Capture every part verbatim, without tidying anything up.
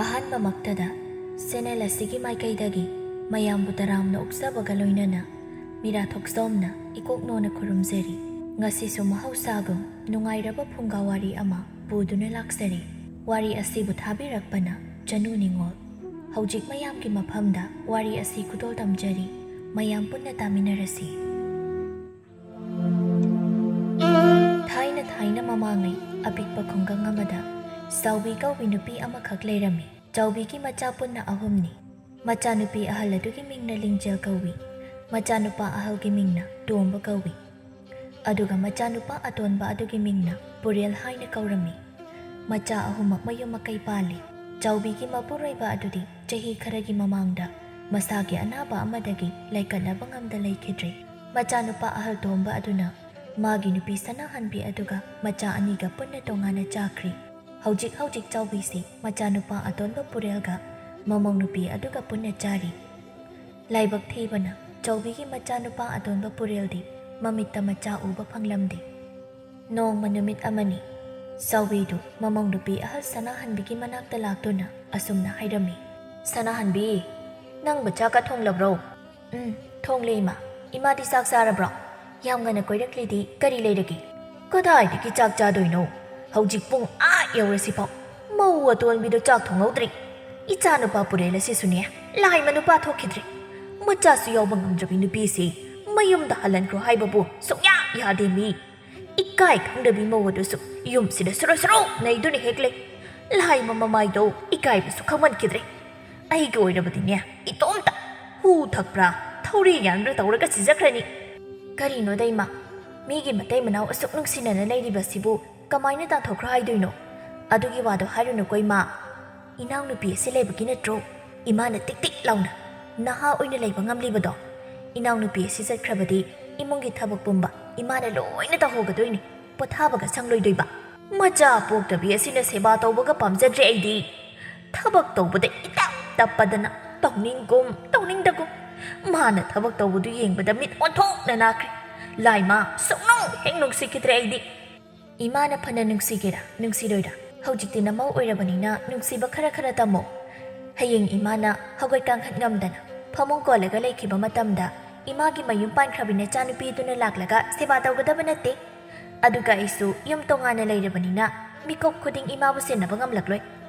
ꯑꯍꯥꯟꯕꯃꯛꯇꯗ channel ꯑꯁꯤꯒꯤ ꯃꯥꯏꯀꯩꯗꯒꯤ ꯃꯌꯥꯝꯕꯨ ꯇꯔꯥꯝꯅ ꯑꯣꯛꯆꯕꯒ ꯂꯣꯏꯅꯅ ꯃꯤꯔꯥ ꯊꯣꯛꯆꯣꯝꯅ ꯏꯀꯣꯛꯅꯣꯅ ꯈꯨꯔꯨꯝꯖꯔꯤ꯫ ꯉꯁꯤꯁꯨ ꯃꯍꯧꯁꯥꯒꯨꯝ ꯅꯨꯡꯉꯥꯏꯔꯕ ꯐꯨꯡꯒꯥ ꯋꯥꯔꯤ ꯑꯃ ꯄꯨꯗꯨꯅ ꯂꯥꯛꯆꯔꯤ꯫ ꯋꯥꯔꯤ ꯑꯁꯤꯕꯨ ꯊꯥꯕꯤꯔꯛꯄꯅ ꯆꯅꯨ ꯅꯤꯉꯣꯜ꯫ ꯍꯧꯖꯤꯛ ꯃꯌꯥꯝꯒꯤ ꯃꯐꯝꯗ ꯋꯥꯔꯤ ꯑꯁꯤ ꯈꯨꯗꯣꯜ ꯇꯝꯖꯔꯤ꯫ ꯃꯌꯥꯝ ꯄꯨꯟꯅ ꯇꯥꯃꯤꯟꯅꯔꯁꯤ꯫ ꯊꯥꯏꯅ ꯊꯥꯏꯅ ꯃꯃꯥꯡꯉꯩ ꯑꯄꯤꯛꯄ ꯈꯨꯡꯒꯪ ꯑꯃꯗ ꯆꯥꯎꯕꯤ ꯀꯧꯕꯤ ꯅꯨꯄꯤ ꯑꯃꯈꯛ ꯂꯩꯔꯝꯃꯤ꯫ ꯆꯥꯎꯕꯤꯒꯤ ꯃꯆꯥ ꯄꯨꯟꯅ ꯑꯍꯨꯝꯅꯤ꯫ ꯃꯆꯥꯅꯨꯄꯤ ꯑꯍꯜ ꯑꯗꯨꯒꯤ ꯃꯤꯡꯅ ꯂꯤꯡꯖꯦꯜ ꯀꯧꯏ꯫ ꯃꯆꯥꯅꯨꯄꯥ ꯑꯍꯜꯒꯤ ꯃꯤꯡꯅ ꯇꯣꯝꯕ ꯀꯧꯏ꯫ ꯑꯗꯨꯒ ꯃꯆꯥꯅꯨꯄꯥ ꯑꯇꯣꯟꯕ ꯑꯗꯨꯒꯤ ꯃꯤꯡꯅ ꯄꯨꯔꯦꯜ ꯍꯥꯏꯅ ꯀꯧꯔꯝꯃꯤ꯫ ꯃꯆꯥ ꯑꯍꯨꯝꯃꯛ ꯃꯌꯨꯝ ꯃꯀꯩ ꯄꯥꯜꯂꯤ꯫ ꯆꯥꯎꯕꯤꯒꯤ ꯃꯄꯨꯔꯣꯏꯕ ꯑꯗꯨꯗꯤ ꯆꯍꯤ ꯈꯔꯒꯤ ꯃꯃꯥꯡꯗ ꯃꯁꯥꯒꯤ ꯑꯅꯥꯕ ꯑꯃꯗꯒꯤ ꯂꯩꯀꯠꯅꯕ ꯉꯝꯗ ꯂꯩꯈꯤꯗ꯭ꯔꯦ꯫ ꯃꯆꯥꯅꯨꯄꯥ ꯑꯍꯜ ꯇꯣꯝꯕ ꯑꯗꯨꯅ ꯃꯥꯒꯤ ꯅꯨꯄꯤ ꯁꯅꯥꯍꯟꯕꯤ ꯑꯗꯨꯒ ꯃꯆꯥ ꯑꯅꯤꯒ ꯄꯨꯟꯅ ꯇꯣꯉꯥꯟꯅ ꯆꯥꯈ꯭ꯔꯤ꯫ ꯍꯧꯖꯤꯛ ꯍꯧꯖꯤꯛ ꯆꯥꯎꯕꯤꯁꯤ ꯃꯆꯥꯅꯨꯄꯥ ꯑꯇꯣꯟꯕ ꯄꯨꯔꯦꯜꯒ ꯃꯃꯧ ꯅꯨꯄꯤ ꯑꯗꯨꯒ ꯄꯨꯟꯅ ꯆꯥꯔꯤ꯫ ꯂꯥꯏꯕꯛ ꯊꯤꯕꯅ ꯆꯥꯎꯕꯤꯒꯤ ꯃꯆꯥꯅꯨꯄꯥ ꯑꯇꯣꯟꯕ ꯄꯨꯔꯦꯜꯗꯤ ꯃꯃꯤꯠꯇ ꯃꯆꯥ ꯎꯕ ꯐꯪꯂꯝꯗꯦ꯫ ꯅꯣꯡꯃ ꯅꯨꯃꯤꯠ ꯑꯃꯅꯤ꯫ ꯆꯥꯎꯕꯤꯗꯨ ꯃꯃꯧ ꯅꯨꯄꯤ ꯑꯍꯜ ꯁꯅꯥꯍꯟꯕꯤꯒꯤ ꯃꯅꯥꯛꯇ ꯂꯥꯛꯇꯨꯅ ꯑꯁꯨꯝꯅ ꯍꯥꯏꯔꯝꯃꯤ, "ꯁꯅꯥꯍꯟꯕꯤ, ꯅꯪꯕꯨ ꯆꯥꯛꯀ ꯊꯣꯡꯂꯕ꯭ꯔꯣ?" "ꯎꯝ, ꯊꯣꯡꯂꯦ ꯏꯃꯥ꯫ ꯏꯃꯥꯗꯤ ꯆꯥꯛ ꯆꯥꯔꯕ꯭ꯔꯣ? ꯌꯥꯝ ꯉꯟꯅ ꯀꯣꯏꯔꯛꯂꯤꯗꯤ ꯀꯔꯤ ꯂꯩꯔꯒꯦ?" "ꯀꯗꯥꯏꯗꯒꯤ ꯆꯥꯛ ꯆꯥꯗꯣꯏꯅꯣ? ꯍꯧꯖꯤꯛ ꯄꯨꯡ ꯑꯥ ꯌꯧꯔꯁꯤꯐꯥꯎ ꯃꯧ ꯑꯇꯣꯟꯕꯤꯗꯣ ꯆꯥꯛ ꯊꯣꯡꯍꯧꯗ꯭ꯔꯤ꯫ ꯏꯆꯥ ꯅꯨꯄꯥ ꯄꯨꯔꯦꯜ ꯑꯁꯤꯁꯨꯅꯦ, ꯂꯥꯏꯃ ꯅꯨꯄꯥ ꯊꯣꯛꯈꯤꯗ꯭ꯔꯦ꯫ ꯃꯆꯥꯁꯨ ꯌꯥꯎꯕ ꯉꯝꯗ꯭ꯔꯕꯤ ꯅꯨꯄꯤꯁꯤ ꯃꯌꯨꯝꯗ ꯍꯜꯍꯟꯈ꯭ꯔꯣ ꯍꯥꯏꯕꯕꯨ ꯁꯨꯡꯌꯥ ꯌꯥꯗꯦ ꯃꯤ꯫ ꯏꯀꯥꯏ ꯈꯪꯗꯕꯤ ꯃꯧ ꯑꯗꯨꯁꯨ ꯌꯨꯝꯁꯤꯗ ꯁꯨꯔꯨ ꯁꯨꯔꯨ ꯅꯩꯗꯨꯅ ꯍꯦꯛ ꯂꯩ꯫ ꯂꯥꯏꯃ ꯃꯃꯥꯏꯗꯣ ꯏꯀꯥꯏꯕꯁꯨ ꯈꯪꯃꯟꯈꯤꯗ꯭ꯔꯦ꯫ ꯑꯩꯒꯤ ꯑꯣꯏꯔꯕꯗꯤꯅꯦ, ꯏꯇꯣꯝꯇ ꯍꯨ ꯊꯛꯄ꯭ꯔꯥ, ꯊꯧꯔꯤ ꯌꯥꯟꯕ꯭ꯔꯥ ꯇꯧꯔꯒ ꯁꯤꯖꯈ꯭ꯔꯅꯤ꯫" "ꯀꯔꯤꯅꯣꯗ ꯏꯃꯥ, ꯃꯤꯒꯤ ꯃꯇꯩ ꯃꯅꯥꯎ ꯑꯁꯨꯛ ꯅꯨꯡꯁꯤꯅꯅ ꯂꯩꯔꯤꯕꯁꯤꯕꯨ ꯀꯃꯥꯏꯅ ꯇꯥꯟꯊꯣꯛꯈ꯭ꯔꯣ ꯍꯥꯏꯗꯣꯏꯅꯣ? ꯑꯗꯨꯒꯤ ꯋꯥꯗꯣ ꯍꯥꯏꯔꯨꯅꯨꯀꯣ ꯏꯃꯥ꯫ ꯏꯅꯥꯎꯅꯨꯄꯤ ꯑꯁꯤ ꯂꯩꯕꯒꯤ ꯅꯠꯇ꯭ꯔꯣ ꯏꯃꯥꯅ ꯇꯤꯛ ꯇꯤꯛ ꯂꯥꯎꯅ ꯅꯍꯥ ꯑꯣꯏꯅ ꯂꯩꯕ ꯉꯝꯂꯤꯕꯗꯣ? ꯏꯅꯥꯎꯅꯨꯄꯤ ꯑꯁꯤ ꯆꯠꯈ꯭ꯔꯕꯗꯤ ꯏꯃꯨꯡꯒꯤ ꯊꯕꯛ ꯄꯨꯝꯕ ꯏꯃꯥꯅ ꯂꯣꯏꯅ ꯇꯧꯍꯧꯒꯗꯣꯏꯅꯤ꯫ ꯄꯣꯊꯥꯕꯒ ꯁꯪꯂꯣꯏꯗꯣꯏꯕ꯫ ꯃꯆꯥ ꯄꯣꯛꯇꯕꯤ ꯑꯁꯤꯅ ꯁꯦꯕꯥ ꯇꯧꯕꯒ ꯄꯥꯝꯖꯗ꯭ꯔꯦ ꯑꯩꯗꯤ꯫ ꯊꯕꯛ ꯇꯧꯕꯗ ꯏꯇꯞ ꯇꯞꯄꯗꯅ ꯇꯧꯅꯤꯡꯒꯨꯝ ꯇꯧꯅꯤꯡꯗꯒꯨꯝ꯫ ꯃꯥꯅ ꯊꯕꯛ ꯇꯧꯕꯗꯨ ꯌꯦꯡꯕꯗ ꯃꯤꯠ ꯑꯣꯟꯊꯣꯛꯅ ꯅꯥꯈ꯭ꯔꯦ꯫ ꯂꯥꯏꯃ ꯁꯨꯛꯅꯨꯡ ꯍꯦꯛ ꯅꯨꯡꯁꯤꯈꯤꯗ꯭ꯔꯦ ꯑꯩꯗꯤ꯫" "ꯏꯃꯥꯅ ꯐꯅ ꯅꯨꯡꯁꯤꯒꯦꯔꯥ ꯅꯨꯡꯁꯤꯔꯣꯏꯔꯥ, ꯍꯧꯖꯤꯛꯇꯤ ꯅꯃꯧ ꯑꯣꯏꯔꯕꯅꯤꯅ ꯅꯨꯡꯁꯤꯕ ꯈꯔ ꯈꯔ ꯇꯝꯃꯣ꯫ ꯍꯌꯦꯡ ꯏꯃꯥꯅ ꯍꯧꯒꯠ ꯀꯥꯡꯈꯠ ꯉꯝꯗꯅ ꯐꯃꯨꯡ ꯀꯣꯜꯂꯒ ꯂꯩꯈꯤꯕ ꯃꯇꯝꯗ ꯏꯃꯥꯒꯤ ꯃꯌꯨꯝ ꯄꯥꯟꯈ꯭ꯔꯕꯤ ꯅꯆꯥꯅꯨꯄꯤꯗꯨꯅ ꯂꯥꯛꯂꯒ ꯁꯦꯕꯥ ꯇꯧꯒꯗꯕ ꯅꯠꯇꯦ꯫ ꯑꯗꯨꯒ ꯑꯩꯁꯨ ꯌꯨꯝ ꯇꯣꯉꯥꯟꯅ ꯂꯩꯔꯕꯅꯤꯅ ꯃꯤꯀꯨꯞ ꯈꯨꯗꯤꯡ ꯏꯃꯥꯕꯨ ꯁꯦꯟꯅꯕ ꯉꯝꯂꯛꯂꯣꯏ꯫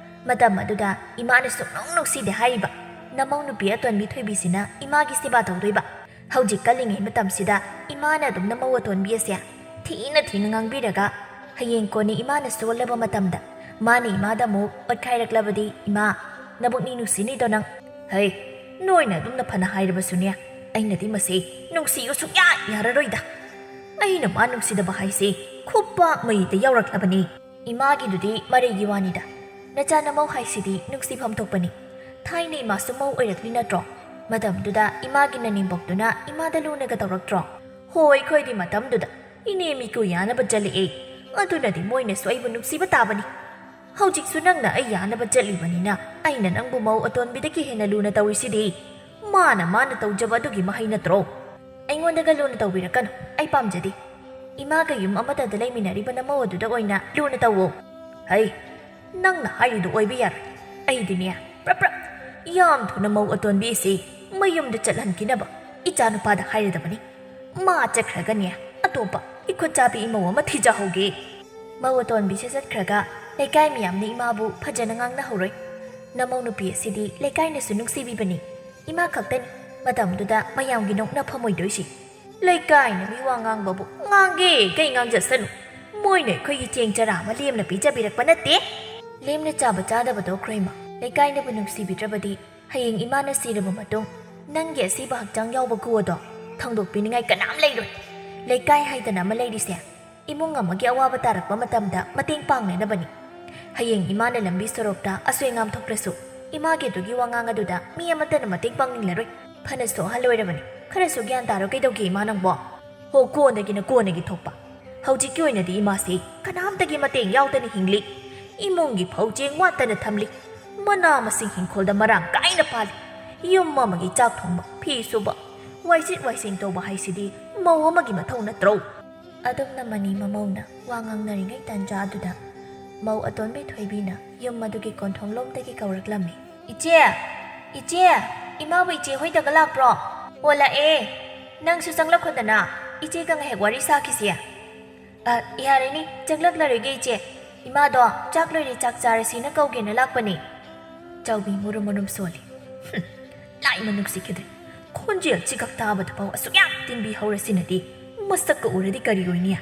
ꯃꯇꯝ ꯑꯗꯨꯗ ꯏꯃꯥꯅ ꯁꯨꯡꯅꯨꯡ ꯅꯨꯡꯁꯤꯗꯦ ꯍꯥꯏꯔꯤꯕ ꯅꯃꯧ ꯅꯨꯄꯤ ꯑꯇꯣꯟꯕꯤ ꯊꯣꯏꯕꯤꯁꯤꯅ ꯏꯃꯥꯒꯤ ꯁꯦꯕꯥ ꯇꯧꯗꯣꯏꯕ꯫ ꯍꯧꯖꯤꯛ ꯀꯜꯂꯤꯉꯩ ꯃꯇꯝꯁꯤꯗ ꯏꯃꯥꯅ ꯑꯗꯨꯝ ꯅꯃꯧ ꯑꯇꯣꯟꯕꯤ ꯑꯁꯦ ꯊꯤꯅ ꯊꯤꯅ ꯉꯥꯡꯕꯤꯔꯒ ꯍꯌꯦꯡ ꯀꯣꯟꯅ ꯏꯃꯥꯅ ꯁꯣꯜꯂꯕ ꯃꯇꯝꯗ ꯃꯥꯅ ꯏꯃꯥꯗ ꯑꯃꯨꯛ ꯑꯣꯠꯈꯥꯏꯔꯛꯂꯕꯗꯤ ꯏꯃꯥ, ꯅꯕꯨꯛꯅꯤ ꯅꯨꯡꯁꯤꯅꯤꯗꯣ ꯅꯪ꯫ ꯍꯩ, ꯅꯣꯏꯅ ꯑꯗꯨꯝꯅ ꯐꯅ ꯍꯥꯏꯔꯕꯁꯨꯅꯦ, ꯑꯩꯅꯗꯤ ꯃꯁꯤ ꯅꯨꯡꯁꯤꯌꯨ ꯁꯨꯡꯌꯥ ꯌꯥꯔꯔꯣꯏꯗ꯫ ꯑꯩꯅ ꯃꯥ ꯅꯨꯡꯁꯤꯗꯕ ꯍꯥꯏꯁꯤ ꯈꯨꯄꯥꯛ ꯃꯩꯗ ꯌꯥꯎꯔꯛꯂꯕꯅꯤ꯫ ꯏꯃꯥꯒꯤꯗꯨꯗꯤ ꯃꯔꯩꯒꯤ ꯋꯥꯅꯤꯗ꯫ ꯅꯆꯥ ꯅꯃꯧ ꯍꯥꯏꯁꯤꯗꯤ ꯅꯨꯡꯁꯤꯐꯝ ꯊꯣꯛꯄꯅꯤ꯫ ꯊꯥꯏꯅ ꯏꯃꯥꯁꯨ ꯃꯧ ꯑꯣꯏꯔꯛꯂꯤ ꯅꯠꯇ꯭ꯔꯣ? ꯃꯇꯝꯗꯨꯗ ꯏꯃꯥꯒꯤ ꯅꯅꯦꯝꯕꯣꯛꯇꯨꯅ ꯏꯃꯥꯗ ꯂꯨꯅꯒ ꯇꯧꯔꯛꯇ꯭ꯔꯣ? ꯍꯣꯏ, ꯑꯩꯈꯣꯏꯗꯤ ꯃꯇꯝꯗꯨꯗ ꯏꯅꯦꯝ ꯏꯀꯨ ꯌꯥꯅꯕ ꯆꯠꯂꯛꯑꯦ꯫ ꯑꯗꯨꯅꯗꯤ ꯃꯣꯏꯅꯁꯨ ꯑꯩꯕꯨ ꯅꯨꯡꯁꯤꯕ ꯇꯥꯕꯅꯤ꯫ ꯍꯧꯖꯤꯛꯁꯨ ꯅꯪꯅ ꯑꯩ ꯌꯥꯅꯕ ꯆꯠꯂꯤꯕꯅꯤꯅ ꯑꯩꯅ ꯅꯪꯕꯨ ꯃꯧ ꯑꯇꯣꯟꯕꯤꯗꯒꯤ ꯍꯦꯟꯅ ꯂꯨꯅ ꯇꯧꯔꯤꯁꯤꯗꯤ ꯃꯥꯅ ꯃꯥꯅ ꯇꯧꯖꯕ ꯑꯗꯨꯒꯤ ꯃꯍꯩ ꯅꯠꯇ꯭ꯔꯣ? ꯑꯩꯉꯣꯟꯗꯒ ꯂꯨꯅ ꯇꯧꯕꯤꯔꯛꯀꯅꯨ, ꯑꯩ ꯄꯥꯝꯖꯗꯦ꯫ ꯏꯃꯥꯒ ꯌꯨꯝ ꯑꯃꯠꯇꯗ ꯂꯩꯃꯤꯟꯅꯔꯤꯕ ꯅꯃꯧ ꯑꯗꯨꯗ ꯑꯣꯏꯅ ꯂꯨꯅ ꯇꯧꯋꯣ꯫ ꯍꯩ, ꯅꯪꯅ ꯍꯥꯏꯔꯤꯗꯨ ꯑꯣꯏꯕ ꯌꯥꯔꯣꯏ꯫ ꯑꯩꯗꯤꯅꯦ, ꯄ꯭ꯔꯞ ꯄ꯭ꯔꯞ, ꯌꯥꯝ ꯊꯨꯅ ꯃꯧ ꯑꯇꯣꯟꯕꯤꯁꯤ ꯃꯌꯨꯝꯗ ꯆꯠꯍꯟꯈꯤꯅꯕ ꯏꯆꯥꯅꯨꯄꯥꯗ ꯍꯥꯏꯔꯗꯕꯅꯤ꯫ ꯃꯥ ꯆꯠꯈ꯭ꯔꯒꯅꯦ, ꯑꯇꯣꯞꯄ ꯏꯈꯨꯠ ꯆꯥꯕꯤ ꯏꯃꯧ ꯑꯃ ꯊꯤꯖꯍꯧꯒꯦ꯫ ꯃꯧ ꯑꯇꯣꯟꯕꯤꯁꯦ ꯆꯠꯈ꯭ꯔꯒ ꯂꯩꯀꯥꯏ ꯃꯤꯌꯥꯝꯅ ꯏꯃꯥꯕꯨ ꯐꯖꯅ ꯉꯥꯡꯅꯍꯧꯔꯣꯏ꯫ ꯅꯃꯧ ꯅꯨꯄꯤ ꯑꯁꯤꯗꯤ ꯂꯩꯀꯥꯏꯅꯁꯨ ꯅꯨꯡꯁꯤꯕꯤꯕꯅꯤ꯫ ꯏꯃꯥ ꯈꯛꯇꯅꯤ ꯃꯇꯝꯗꯨꯗ ꯃꯌꯥꯝꯒꯤ ꯅꯣꯛꯅꯐꯝ ꯑꯣꯏꯗꯣꯏꯁꯤ꯫ ꯂꯩꯀꯥꯏꯅ ꯃꯤ ꯋꯥ ꯉꯥꯡꯕꯕꯨ ꯉꯥꯡꯒꯦ ꯀꯩ ꯉꯥꯡꯖꯁꯅꯨ꯫ ꯃꯣꯏꯅ ꯑꯩꯈꯣꯏꯒꯤ ꯆꯦꯡ ꯆꯔꯥ ꯑꯃ ꯂꯦꯝꯅ ꯄꯤꯖꯕꯤꯔꯛꯄ ꯅꯠꯇꯦ꯫ ꯂꯦꯝꯅ ꯆꯥꯕ ꯆꯥꯗꯕ ꯇꯣꯛꯈ꯭ꯔꯣ ꯏꯃꯥ꯫ ꯂꯩꯀꯥꯏꯅꯕꯨ ꯅꯨꯡꯁꯤꯕꯤꯗ꯭ꯔꯕꯗꯤ ꯍꯌꯦꯡ ꯏꯃꯥꯅ ꯁꯤꯔꯕ ꯃꯇꯨꯡ ꯅꯪꯒꯤ ꯑꯁꯤꯕ ꯍꯛꯆꯥꯡ ꯌꯥꯎꯕ ꯒꯨ ꯑꯗꯣ ꯊꯥꯡꯗꯣꯛꯄꯤꯅꯤꯡꯉꯥꯏ ꯀꯅꯥꯝ ꯂꯩꯔꯣꯏ꯫ ꯂꯩꯀꯥꯏ ꯍꯥꯏꯗꯅ ꯑꯃ ꯂꯩꯔꯤꯁꯦ ꯏꯃꯨꯡ ꯑꯃꯒꯤ ꯑꯋꯥꯕ ꯇꯥꯔꯛꯄ ꯃꯇꯝꯗ ꯃꯇꯦꯡ ꯄꯥꯡꯅꯅꯕꯅꯤ꯫ ꯍꯌꯦꯡ ꯏꯃꯥꯅ ꯂꯝꯕꯤ ꯁꯣꯔꯣꯛꯇ ꯑꯁꯣꯏ ꯑꯉꯥꯝ ꯊꯣꯛꯂꯁꯨ ꯏꯃꯥꯒꯤ ꯑꯗꯨꯒꯤ ꯋꯥꯉꯥꯡ ꯑꯗꯨꯗ ꯃꯤ ꯑꯃꯠꯇꯅ ꯃꯇꯦꯡ ꯄꯥꯡꯅꯤꯡꯂꯔꯣꯏ꯫ ꯐꯅꯁꯨ ꯑꯍꯜ ꯑꯣꯏꯔꯕꯅꯤ, ꯈꯔꯁꯨ ꯒ꯭ꯌꯥꯟ ꯇꯥꯔꯣ꯫ ꯀꯩꯗꯧꯒꯦ ꯏꯃꯥ ꯅꯪꯕꯣ? ꯍꯣ, ꯀꯣꯟꯅꯒꯤꯅ ꯀꯣꯟꯅꯒꯤ ꯊꯣꯛꯄ꯫ ꯍꯧꯖꯤꯛꯀꯤ ꯑꯣꯏꯅꯗꯤ ꯏꯃꯥꯁꯤ ꯀꯅꯥꯝꯇꯒꯤ ꯃꯇꯦꯡ ꯌꯥꯎꯗꯅ ꯍꯤꯡꯂꯤ꯫ ꯏꯃꯨꯡꯒꯤ ꯐꯧ ꯆꯦꯡ ꯋꯥꯠꯇꯅ ꯊꯝꯂꯤ꯫ ꯃꯅꯥ ꯃꯁꯤꯡ ꯍꯤꯡꯈꯣꯜꯗ ꯃꯔꯥꯡ ꯀꯥꯏꯅ ꯄꯥꯜꯂꯤ꯫ ꯌꯨꯝ ꯑꯃꯒꯤ ꯆꯥꯛ ꯊꯣꯡꯕ, ꯐꯤ ꯁꯨꯕ, ꯋꯥꯏꯁꯤꯠ ꯋꯥꯏꯁꯤꯡ ꯇꯧꯕ ꯍꯥꯏꯁꯤꯗꯤ ꯃꯧ ꯑꯃꯒꯤ ꯃꯊꯧ ꯅꯠꯇ꯭ꯔꯣ? ꯑꯗꯨꯝꯅ ꯃꯅꯤ ꯃꯃꯧꯅ ꯋꯥ ꯉꯥꯡꯅꯔꯤꯉꯩ ꯇꯥꯟꯖꯥ ꯑꯗꯨꯗ ꯃꯧ ꯑꯇꯣꯟꯕꯤ ꯊꯣꯏꯕꯤꯅ ꯌꯨꯝ ꯑꯗꯨꯒꯤ ꯀꯣꯟꯊꯣꯡꯂꯣꯝꯗꯒꯤ ꯀꯧꯔꯛꯂꯝꯃꯤ꯫ "ꯏꯆꯦ! ꯏꯆꯦ! ꯏꯃꯥꯕꯨ ꯏꯆꯦ ꯍꯣꯏꯗꯒ ꯂꯥꯛꯄ꯭ꯔꯣ?" "ꯑꯣ, ꯂꯥꯛꯑꯦ꯫ ꯅꯪꯁꯨ ꯆꯪꯂꯛꯈꯣꯗꯅ, ꯏꯆꯦꯒ ꯉꯥꯏꯍꯥꯛ ꯋꯥꯔꯤ ꯁꯥꯈꯤꯁꯤ꯫" "ꯑ, ꯌꯥꯔꯦꯅꯦ, ꯆꯪꯂꯛꯂꯔꯣꯏꯒꯦ ꯏꯆꯦ꯫ ꯏꯃꯥꯗꯣ ꯆꯥꯛ ꯂꯣꯏꯔꯦ, ꯆꯥꯛ ꯆꯥꯔꯁꯤꯅ ꯀꯧꯒꯦꯅ ꯂꯥꯛꯄꯅꯦ꯫" ꯆꯥꯎꯕꯤ ꯃꯨꯔꯨꯝ ꯃꯨꯔꯨꯝ ꯁꯣꯜꯂꯤ꯫ "ꯍꯨꯝ, ꯂꯥꯏꯃ ꯅꯨꯡꯁꯤꯈꯤꯗ꯭ꯔꯦ꯫ ꯈꯣꯟꯖꯦꯜꯁꯤꯈꯛ ꯇꯥꯕꯗꯐꯥꯎ ꯑꯁꯨꯛ ꯌꯥꯝ ꯇꯤꯟꯕꯤ ꯍꯧꯔꯁꯤꯅꯗꯤ ꯃꯁꯛꯀ ꯎꯔꯗꯤ ꯀꯔꯤ ꯑꯣꯏꯅꯤ?"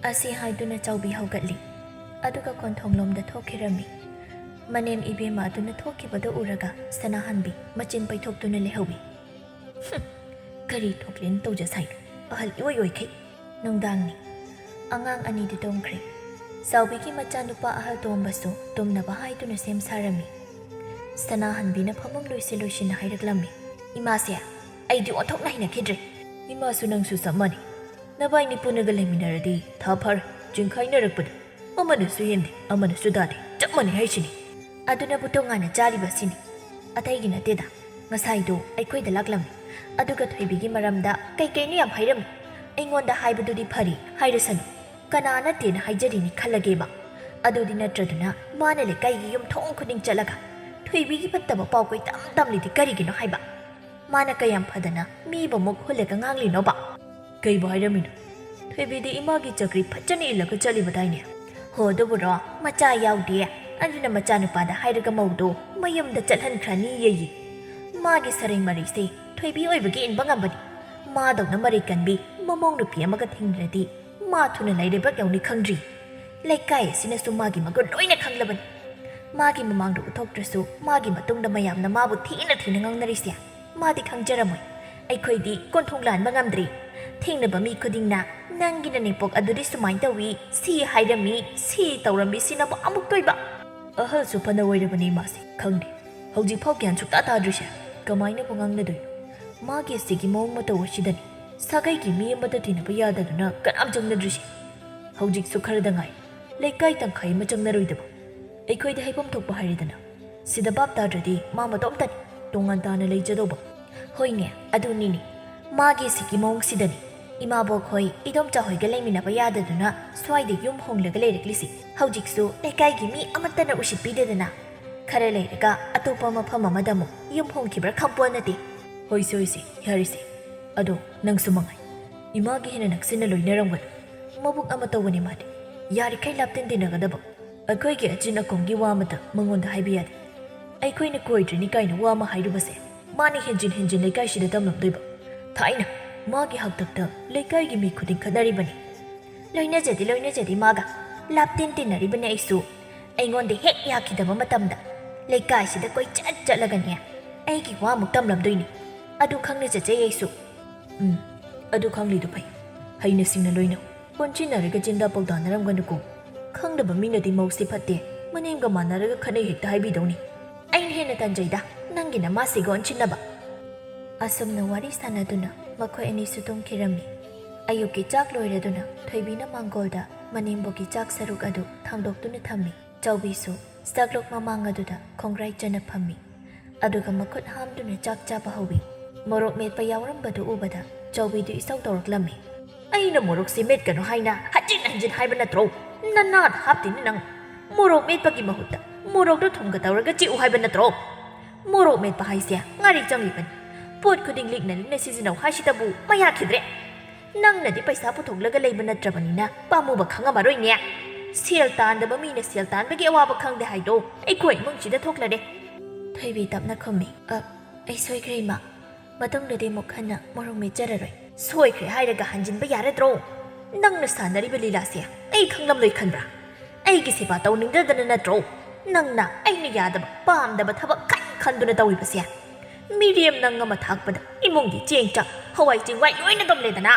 ꯑꯁꯤ ꯍꯥꯏꯗꯨꯅ ꯆꯥꯎꯕꯤ ꯍꯧꯒꯠꯂꯤ꯫ ꯑꯗꯨꯒ ꯀꯣꯟꯊꯣꯡꯂꯣꯝꯗ ꯊꯣꯛꯈꯤꯔꯝꯃꯤ꯫ ꯃꯅꯦꯝ ꯏꯕꯦꯝꯃ ꯑꯗꯨꯅ ꯊꯣꯛꯈꯤꯕꯗꯨ ꯎꯔꯒ ꯁꯅꯥꯍꯟꯕꯤ ꯃꯆꯤꯟ ꯄꯩꯊꯣꯛꯇꯨꯅ ꯂꯩꯍꯧꯏ꯫ "ꯍꯨꯝ, ꯀꯔꯤ ꯊꯣꯛꯂꯦꯅ ꯇꯧꯖꯁꯥꯏꯅꯣ? ꯑꯍꯜ ꯏꯑꯣꯏ ꯑꯣꯏꯈꯩ꯫" ꯅꯨꯡꯗꯥꯡꯅꯤ꯫ ꯑꯉꯥꯡ ꯑꯅꯤꯗꯤ ꯇꯨꯝꯈ꯭ꯔꯦ꯫ ꯆꯥꯎꯕꯤꯒꯤ ꯃꯆꯥꯅꯨꯄꯥ ꯑꯍꯜ ꯇꯣꯝꯕꯁꯨ ꯇꯨꯝꯅꯕ ꯍꯥꯏꯗꯨꯅ ꯁꯦꯝ ꯁꯥꯔꯝꯃꯤ꯫ ꯁꯅꯥꯍꯟꯕꯤꯅ ꯐꯃꯨꯡ ꯂꯣꯏꯁꯤꯟ ꯂꯣꯏꯁꯤꯟꯅ ꯍꯥꯏꯔꯛꯂꯝꯃꯤ꯫ "ꯏꯃꯥꯁꯦ, ꯑꯩꯗꯤ ꯑꯣꯟꯊꯣꯛꯅ ꯍꯩꯅꯈꯤꯗ꯭ꯔꯦ꯫" "ꯏꯃꯥꯁꯨ ꯅꯪꯁꯨ ꯆꯞ ꯃꯥꯟꯅꯩ꯫ ꯅꯕꯥꯏꯅꯤ ꯄꯨꯟꯅꯒ ꯂꯩꯃꯤꯟꯅꯔꯗꯤ ꯊꯥ ꯐꯥꯔꯦ, ꯆꯤꯡꯈꯥꯏꯅꯔꯛꯄꯗ ꯑꯃꯅꯁꯨ ꯍꯦꯟꯗꯦ, ꯑꯃꯅꯁꯨ ꯇꯥꯗꯦ, ꯆꯞ ꯃꯥꯟꯅꯩ ꯍꯥꯏꯁꯤꯅꯤ꯫" "ꯑꯗꯨꯅꯕꯨ ꯇꯣꯉꯥꯟꯅ ꯆꯥꯔꯤꯕꯁꯤꯅꯤ, ꯑꯇꯩꯒꯤ ꯅꯠꯇꯦꯗ꯫ ꯉꯁꯥꯏꯗꯣ ꯑꯩꯈꯣꯏꯗ ꯂꯥꯛꯂꯝꯃꯤ, ꯑꯗꯨꯒ ꯊꯣꯏꯕꯤꯒꯤ ꯃꯔꯝꯗ ꯀꯩ ꯀꯩꯅꯣ ꯌꯥꯝ ꯍꯥꯏꯔꯝꯃꯤ꯫ ꯑꯩꯉꯣꯟꯗ ꯍꯥꯏꯕꯗꯨꯗꯤ ꯐꯔꯤ ꯍꯥꯏꯔꯁꯅꯨ, ꯀꯅꯥ ꯅꯠꯇꯦꯅ ꯍꯥꯏꯖꯔꯤꯅꯤ ꯈꯜꯂꯒꯦꯕ꯫ ꯑꯗꯨꯗꯤ ꯅꯠꯇ꯭ꯔꯗꯨꯅ ꯃꯥꯅ ꯂꯩꯀꯥꯏꯒꯤ ꯌꯨꯝꯊꯣꯡ ꯈꯨꯗꯤꯡ ꯆꯠꯂꯒ ꯊꯣꯏꯕꯤꯒꯤ ꯐꯠꯇꯕ ꯄꯥꯎ ꯀꯣꯏ ꯇꯝ ꯇꯝꯂꯤꯗꯤ ꯀꯔꯤꯒꯤꯅꯣ ꯍꯥꯏꯕ? ꯃꯥꯅ ꯀꯌꯥꯝ ꯐꯗꯅ ꯃꯤꯕꯨ ꯃꯨꯛ ꯍꯨꯜꯂꯒ ꯉꯥꯡꯂꯤꯅꯣꯕ?" "ꯀꯩꯕꯨ ꯍꯥꯏꯔꯝꯃꯤꯅꯣ? ꯊꯣꯏꯕꯤꯗꯤ ꯏꯃꯥꯒꯤ ꯆꯀ꯭ꯔꯤ ꯐꯖꯅ ꯏꯜꯂꯒ ꯆꯠꯂꯤꯕꯗꯥꯏꯅꯦ?" "ꯍꯣ, ꯑꯗꯨꯕꯨꯔꯣ, ꯃꯆꯥ ꯌꯥꯎꯗꯦ, ꯑꯗꯨꯅ ꯃꯆꯥꯅꯨꯄꯥꯗ ꯍꯥꯏꯔꯒ ꯃꯧꯗꯣ ꯃꯌꯨꯝꯗ ꯆꯠꯍꯟꯈ꯭ꯔꯅꯤ ꯌꯦꯌꯦ꯫ ꯃꯥꯒꯤ ꯁꯔꯩ ꯃꯔꯩꯁꯦ ꯊꯣꯏꯕꯤ ꯑꯣꯏꯕꯒꯤ ꯏꯟꯕ ꯉꯝꯕꯅꯤ꯫ ꯃꯥꯗꯧꯅ ꯃꯔꯩ ꯀꯟꯕꯤ ꯃꯃꯧ ꯅꯨꯄꯤ ꯑꯃꯒ ꯊꯦꯡꯅꯔꯗꯤ ꯃꯥ ꯊꯨꯅ ꯂꯩꯔꯩꯕꯥꯛ ꯌꯧꯅꯤ ꯈꯪꯗ꯭ꯔꯤ꯫ ꯂꯩꯀꯥꯏ ꯑꯁꯤꯅꯁꯨ ꯃꯥꯒꯤ ꯃꯒꯨꯟ ꯂꯣꯏꯅ ꯈꯪꯂꯕꯅꯤ꯫ ꯃꯥꯒꯤ ꯃꯃꯥꯡꯗ ꯎꯠꯊꯣꯛꯇ꯭ꯔꯁꯨ ꯃꯥꯒꯤ ꯃꯇꯨꯡꯗ ꯃꯌꯥꯝꯅ ꯃꯥꯕꯨ ꯊꯤꯅ ꯊꯤꯅ ꯉꯥꯡꯅꯔꯤꯁꯦ ꯃꯥꯗꯤ ꯈꯪꯖꯔꯝꯃꯣꯏ꯫ ꯑꯩꯈꯣꯏꯗꯤ ꯀꯣꯟꯊꯣꯡ ꯂꯥꯟꯕ ꯉꯝꯗ꯭ꯔꯤ꯫ ꯊꯦꯡꯅꯕ ꯃꯤ ꯈꯨꯗꯤꯡꯅ ꯅꯪꯒꯤ ꯅꯅꯦꯝꯄꯣꯛ ꯑꯗꯨꯗꯤ ꯁꯨꯃꯥꯏꯅ ꯇꯧꯏ, ꯁꯤ ꯍꯥꯏꯔꯝꯃꯤ, ꯁꯤ ꯇꯧꯔꯝꯃꯤ, ꯁꯤꯅꯕꯨ ꯑꯃꯨꯛꯇꯣꯏꯕ꯫ ꯑꯍꯜꯁꯨ ꯐꯅ ꯑꯣꯏꯔꯕꯅꯤ ꯃꯥꯁꯦ, ꯈꯪꯗꯦ꯫ ꯍꯧꯖꯤꯛꯐꯥꯎ ꯒ꯭ꯌꯥꯟ ꯁꯨꯛꯇꯥ ꯇꯥꯗ꯭ꯔꯤꯁꯦ ꯀꯃꯥꯏꯅꯕꯨ ꯉꯥꯡꯅꯗꯣꯏꯅꯣ? ꯃꯥꯒꯤ ꯑꯁꯤꯒꯤ ꯃꯑꯣꯡ ꯃꯇꯧ ꯑꯁꯤꯗꯅꯤ ꯁꯥꯒꯩꯒꯤ ꯃꯤ ꯑꯃꯠꯇ ꯇꯤꯟꯅꯕ ꯌꯥꯗꯗꯨꯅ ꯀꯅꯥꯝ ꯆꯪꯅꯗ꯭ꯔꯤꯁꯦ꯫ ꯍꯧꯖꯤꯛꯁꯨ ꯈꯔꯗ ꯉꯥꯏ, ꯂꯩꯀꯥꯏ ꯇꯪꯈꯥꯏ ꯑꯃ ꯆꯪꯅꯔꯣꯏꯗꯕ꯫ ꯑꯩꯈꯣꯏꯗ ꯍꯥꯏꯐꯝ ꯊꯣꯛꯄ ꯍꯥꯏꯔꯦꯗꯅ, ꯁꯤꯗ ꯚꯥꯞ ꯇꯥꯗ꯭ꯔꯗꯤ ꯃꯥ ꯃꯇꯣꯝꯇꯅꯤ ꯇꯣꯉꯥꯟ ꯇꯥꯅ ꯂꯩꯖꯗꯧꯕ꯫ ꯍꯣꯏꯅꯦ, ꯑꯗꯨꯅꯤꯅꯦ꯫ ꯃꯥꯒꯤ ꯁꯤꯒꯤ ꯃꯑꯣꯡꯁꯤꯗꯅꯤ ꯏꯃꯥꯕꯣꯛ ꯍꯣꯏ, ꯏꯗꯣꯝꯆꯥ ꯍꯣꯏꯒ ꯂꯩꯃꯤꯟꯅꯕ ꯌꯥꯗꯗꯨꯅ ꯁ꯭ꯋꯥꯏꯗ ꯌꯨꯝ ꯍꯣꯡꯂꯒ ꯂꯩꯔꯛꯂꯤꯁꯤ꯫ ꯍꯧꯖꯤꯛꯁꯨ ꯂꯩꯀꯥꯏꯒꯤ ꯃꯤ ꯑꯃꯠꯇꯅ ꯎꯁꯤꯠꯄꯤꯗꯦꯗꯅ꯫ ꯈꯔ ꯂꯩꯔꯒ ꯑꯇꯣꯞꯄ ꯃꯐꯝ ꯑꯃꯗ ꯑꯃꯨꯛ ꯌꯨꯝ ꯍꯣꯡꯈꯤꯕ꯭ꯔꯥ ꯈꯪꯄꯣꯠ ꯅꯠꯇꯦ꯫ ꯍꯣꯏꯁꯦ, ꯍꯣꯏꯁꯦ, ꯌꯥꯔꯦꯁꯦ꯫ ꯑꯗꯣ ꯅꯪꯁꯨ ꯃꯉꯥꯏ, ꯏꯃꯥꯒꯤ ꯍꯦꯟꯅ ꯅꯛꯁꯤꯟꯅ ꯂꯣꯏꯅꯔꯝꯒꯅꯨ꯫ ꯃꯕꯨꯛ ꯑꯃ ꯇꯧꯕꯅꯤ ꯃꯥꯗꯤ꯫ ꯌꯥꯔꯤꯈꯩ ꯂꯥꯞꯇꯤꯟ ꯇꯤꯟꯅꯒꯗꯕ꯫ ꯑꯩꯈꯣꯏꯒꯤ ꯑꯆꯤꯟ ꯑꯀꯣꯝꯒꯤ ꯋꯥ ꯑꯃꯇ ꯃꯉꯣꯟꯗ ꯍꯥꯏꯕ ꯌꯥꯗꯦ꯫ ꯑꯩꯈꯣꯏꯅ ꯀꯣꯏꯗ꯭ꯔꯤꯅꯤ ꯀꯥꯏꯅ ꯋꯥ ꯑꯃ ꯍꯥꯏꯔꯨꯕꯁꯦ ꯃꯥꯅ ꯍꯦꯟꯖꯤꯟ ꯍꯦꯟꯖꯤꯟ ꯂꯩꯀꯥꯏꯁꯤꯗ ꯇꯝꯂꯝꯗꯣꯏꯕ꯫ ꯊꯥꯏꯅ ꯃꯥꯒꯤ ꯍꯥꯛꯇꯛꯇ ꯂꯩꯀꯥꯏꯒꯤ ꯃꯤ ꯈꯨꯗꯤꯡ ꯈꯠꯅꯔꯤꯕꯅꯤ꯫ ꯂꯣꯏꯅꯖꯗꯦ, ꯂꯣꯏꯅꯖꯗꯦ ꯃꯥꯒ꯫ ꯂꯥꯞꯇꯤꯟ ꯇꯤꯟꯅꯔꯤꯕꯅꯦ ꯑꯩꯁꯨ꯫ ꯑꯩꯉꯣꯟꯗ ꯍꯦꯛ ꯌꯥꯈꯤꯗꯕ ꯃꯇꯝꯗ ꯂꯩꯀꯥꯏꯁꯤꯗ ꯀꯣꯏꯆꯠ ꯆꯠꯂꯒꯅꯦ ꯑꯩꯒꯤ ꯋꯥ ꯑꯃꯨꯛ ꯇꯝꯂꯝꯗꯣꯏꯅꯤ꯫ ꯑꯗꯨ ꯈꯪꯅ ꯆꯠꯆꯩ ꯑꯩꯁꯨ꯫ ꯎꯝ, ꯑꯗꯨ ꯈꯪꯂꯤꯗꯨ ꯐꯩ꯫ ꯍꯩꯅ ꯁꯤꯡꯅ ꯂꯣꯏꯅꯧ꯫ ꯀꯣꯟꯁꯤꯟꯅꯔꯒ ꯆꯤꯟꯗꯥ ꯄꯥꯎꯗꯥꯅꯔꯝꯒꯅꯨꯀꯣ꯫ ꯈꯪꯗꯕ ꯃꯤꯅꯗꯤ ꯃꯧꯁꯤ ꯐꯠꯇꯦ, ꯃꯅꯦꯝꯒ ꯃꯥꯟꯅꯔꯒ ꯈꯠꯅꯩ ꯍꯦꯛꯇ ꯍꯥꯏꯕꯤꯗꯧꯅꯤ꯫ ꯑꯩꯅ ꯍꯦꯟꯅ ꯇꯟꯖꯩꯗ ꯅꯪꯒꯤ ꯅꯃꯥꯁꯤꯒ ꯑꯣꯟꯁꯤꯟꯅꯕ꯫ ꯑꯁꯨꯝꯅ ꯋꯥꯔꯤ ꯁꯥꯟꯅꯗꯨꯅ ꯃꯈꯣꯏ ꯑꯅꯤꯁꯨ ꯇꯨꯝꯈꯤꯔꯝꯃꯤ꯫ ꯑꯌꯨꯛꯀꯤ ꯆꯥꯛ ꯂꯣꯏꯔꯗꯨꯅ ꯊꯣꯏꯕꯤꯅ ꯃꯥꯡꯒꯣꯜꯗ ꯃꯅꯦꯝꯕꯣꯛꯀꯤ ꯆꯥꯛ ꯁꯔꯨꯛ ꯑꯗꯨ ꯊꯥꯡꯗꯣꯛꯇꯨꯅ ꯊꯝꯃꯤ꯫ ꯆꯥꯎꯕꯤꯁꯨ ꯆꯥꯛꯂꯣꯛ ꯃꯃꯥꯡ ꯑꯗꯨꯗ ꯈꯣꯡꯒ꯭ꯔꯥꯏ ꯆꯅ ꯐꯝꯃꯤ꯫ ꯑꯗꯨꯒ ꯃꯈꯨꯠ ꯍꯥꯝꯗꯨꯅ ꯆꯥꯛ ꯆꯥꯕ ꯍꯧꯏ꯫ ꯃꯣꯔꯣꯛ ꯃꯦꯠꯄ ꯌꯥꯎꯔꯝꯕꯗꯨ ꯎꯕꯗ ꯆꯥꯎꯕꯤꯗꯨ ꯏꯁꯧ ꯇꯧꯔꯛꯂꯝꯃꯤ꯫ "ꯑꯩꯅ ꯃꯣꯔꯣꯛꯁꯦ ꯃꯦꯠꯀꯅꯨ ꯍꯥꯏꯅ ꯍꯟꯖꯤꯟ ꯍꯟꯖꯤꯟ ꯍꯥꯏꯕ ꯅꯠꯇ꯭ꯔꯣ? ꯅꯅꯥꯗ ꯍꯥꯞꯇꯦꯅꯦ ꯅꯪ꯫ ꯃꯣꯔꯣꯛ ꯃꯦꯠꯄꯒꯤ ꯃꯍꯨꯠꯇ ꯃꯣꯔꯣꯛꯇꯣ ꯊꯨꯝꯒ ꯇꯧꯔꯒ ꯆꯤꯛꯎ ꯍꯥꯏꯕ ꯅꯠꯇ꯭ꯔꯣ? ꯃꯣꯔꯣꯛ ꯃꯦꯠꯄ ꯍꯥꯏꯁꯦ ꯉꯥꯔꯤ ꯆꯪꯂꯤꯕꯅꯤ꯫ ꯄꯣꯠ ꯈꯨꯗꯤꯡ ꯂꯤꯛꯅ ꯂꯤꯛꯅ ꯁꯤꯖꯤꯟꯅꯧ ꯍꯥꯏꯁꯤꯗꯕꯨ ꯃꯌꯥ ꯈꯤꯗ꯭ꯔꯦ꯫ ꯅꯪꯅꯗꯤ ꯄꯩꯁꯥ ꯄꯨꯊꯣꯛꯂꯒ ꯂꯩꯕ ꯅꯠꯇ꯭ꯔꯕꯅꯤꯅ ꯄꯥꯝꯃꯨꯕ ꯈꯪꯉꯝꯃꯔꯣꯏꯅꯦ꯫ ꯁꯦꯜ ꯇꯥꯟꯗꯕ ꯃꯤꯅ ꯁꯦꯜ ꯇꯥꯟꯕꯒꯤ ꯑꯋꯥꯕ ꯈꯪꯗꯦ ꯍꯥꯏꯗꯣ ꯑꯩꯈꯣꯏ ꯏꯃꯨꯡꯁꯤꯗ ꯊꯣꯛꯂꯔꯦ꯫" ꯊꯣꯏꯕꯤ ꯇꯞꯅ ꯈꯨꯝꯃꯤ꯫ "ꯑ, ꯑꯩ ꯁꯣꯏꯈ꯭ꯔꯦ ꯏꯃꯥ꯫ ꯃꯇꯨꯡꯗꯗꯤ ꯑꯃꯨꯛ ꯍꯟꯅ ꯃꯣꯔꯣꯛ ꯃꯦꯠꯆꯔꯔꯣꯏ꯫" "ꯁꯣꯏꯈ꯭ꯔꯦ ꯍꯥꯏꯔꯒ ꯍꯟꯖꯤꯟꯕ ꯌꯥꯔꯗ꯭ꯔꯣ? ꯅꯪꯅ ꯁꯥꯟꯅꯔꯤꯕ ꯂꯤꯂꯥꯁꯦ ꯑꯩ ꯈꯪꯂꯝꯂꯣꯏ ꯈꯟꯕ꯭ꯔꯥ? ꯑꯩꯒꯤ ꯁꯦꯕꯥ ꯇꯧꯅꯤꯡꯗꯗꯅ ꯅꯠꯇ꯭ꯔꯣ ꯅꯪꯅ ꯑꯩꯅ ꯌꯥꯗꯕ, ꯄꯥꯝꯗꯕ ꯊꯕꯛ ꯈꯟ ꯈꯟꯗꯨꯅ ꯇꯧꯔꯤꯕꯁꯦ? ꯃꯤꯔꯦꯝ ꯅꯪ ꯑꯃ ꯊꯥꯛꯄꯗ ꯏꯃꯨꯡꯒꯤ ꯆꯦꯡ ꯆꯥꯛ, ꯍꯋꯥꯏ ꯆꯦꯡꯋꯥꯏ ꯂꯣꯏꯅ ꯒꯝꯂꯦꯗꯅ꯫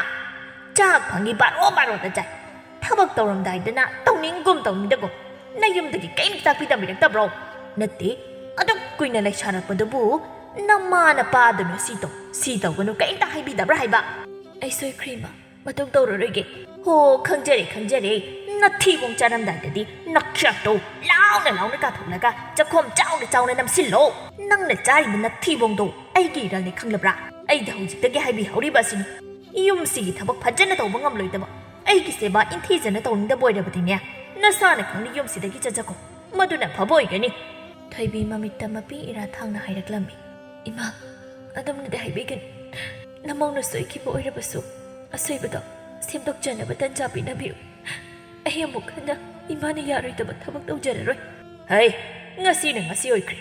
ꯆꯥꯛ ꯐꯪꯉꯤ ꯕꯥꯔꯣ ꯕꯥꯔꯣꯗ ꯆꯥꯏ꯫ ꯊꯕꯛ ꯇꯧꯔꯝꯗꯥꯏꯗꯅ ꯇꯧꯅꯤꯡꯒꯨꯝ ꯇꯧꯅꯤꯡꯗꯒꯨꯝ꯫ ꯅꯌꯨꯝꯗꯒꯤ ꯀꯔꯤꯝ ꯇꯥꯛꯄꯤ ꯇꯝꯕꯤꯔꯛꯇꯕ꯭ꯔꯣ? ꯅꯠꯇꯦ, ꯑꯗꯨꯛ ꯀꯨꯏꯅ ꯂꯩꯁꯥꯔꯛꯄꯗꯨꯕꯨ ꯅꯃꯥ ꯅꯄꯥꯗꯨꯅ ꯁꯤ ꯇꯧ, ꯁꯤ ꯇꯧꯒꯅꯨ ꯀꯔꯤꯝꯇ ꯍꯥꯏꯕꯤꯗꯕ꯭ꯔꯥ ꯍꯥꯏꯕ?" "ꯑꯩ ꯁꯣꯏꯈ꯭ꯔꯦ ꯏꯃꯥ, ꯃꯇꯨꯡ ꯇꯧꯔꯔꯣꯏꯒꯦ꯫" "ꯍꯣ, ꯈꯪꯖꯔꯦ, ꯈꯪꯖꯔꯦ꯫ ꯅꯊꯤꯕꯣꯡ ꯆꯥꯔꯝꯗꯥꯏꯗꯗꯤ ꯅꯈ꯭ꯌꯥꯛꯇꯣ ꯂꯥꯎꯅ ꯂꯥꯎꯅ ꯀꯥꯊꯣꯛꯂꯒ ꯆꯈꯣꯝ ꯆꯥꯎꯅ ꯆꯥꯎꯅ ꯅꯝꯁꯤꯜꯂꯣ꯫ ꯅꯪꯅ ꯆꯥꯔꯤꯕ ꯅꯊꯤꯕꯣꯡꯗꯣ ꯑꯩꯒꯤ ꯏꯔꯜꯅꯤ ꯈꯪꯂꯕ꯭ꯔꯥ? ꯑꯩꯗ ꯍꯧꯖꯤꯛꯇꯒꯤ ꯍꯥꯏꯕꯤꯍꯧꯔꯤꯕ ꯑꯁꯤꯅꯤ꯫" ꯌꯨꯝꯁꯤꯒꯤ ꯊꯕꯛ ꯐꯖꯅ ꯇꯧꯕ ꯉꯝꯂꯣꯏꯗꯕ, ꯑꯩꯒꯤ ꯁꯦꯕꯥ ꯏꯟꯊꯤꯖꯅ ꯇꯧꯅꯤꯡꯗꯕ ꯑꯣꯏꯔꯕꯗꯤꯅꯦ, ꯅꯁꯥꯅ ꯈꯪꯅ ꯌꯨꯝꯁꯤꯗꯒꯤ ꯆꯠꯆꯈꯣ꯫ ꯃꯗꯨꯅ ꯐꯕ ꯑꯣꯏꯒꯅꯤ꯫ ꯊꯣꯏꯕꯤ ꯃꯃꯤꯠꯇ ꯃꯄꯤ ꯏꯔꯥ ꯊꯥꯡꯅ ꯍꯥꯏꯔꯛꯂꯝꯃꯤ꯫ "ꯏꯃꯥ, ꯑꯗꯨꯝꯅꯗꯤ ꯍꯥꯏꯕꯤꯒꯅꯨ꯫ ꯅꯃꯧꯅ ꯁꯣꯏꯈꯤꯕ ꯑꯣꯏꯔꯕꯁꯨ, ꯑꯁꯣꯏꯕꯗꯣ ꯁꯦꯝꯗꯣꯛꯆꯅꯕ ꯇꯟꯖꯥ ꯄꯤꯅꯕꯤꯌꯨ꯫ ꯑꯩ ꯑꯃꯨꯛ ꯍꯟꯅ ꯏꯃꯥꯅ ꯌꯥꯔꯣꯏꯗꯕ ꯊꯕꯛ ꯇꯧꯖꯔꯔꯣꯏ꯫" "ꯍꯩ, ꯉꯁꯤꯅ ꯉꯁꯤ ꯑꯣꯏꯈ꯭ꯔꯦ꯫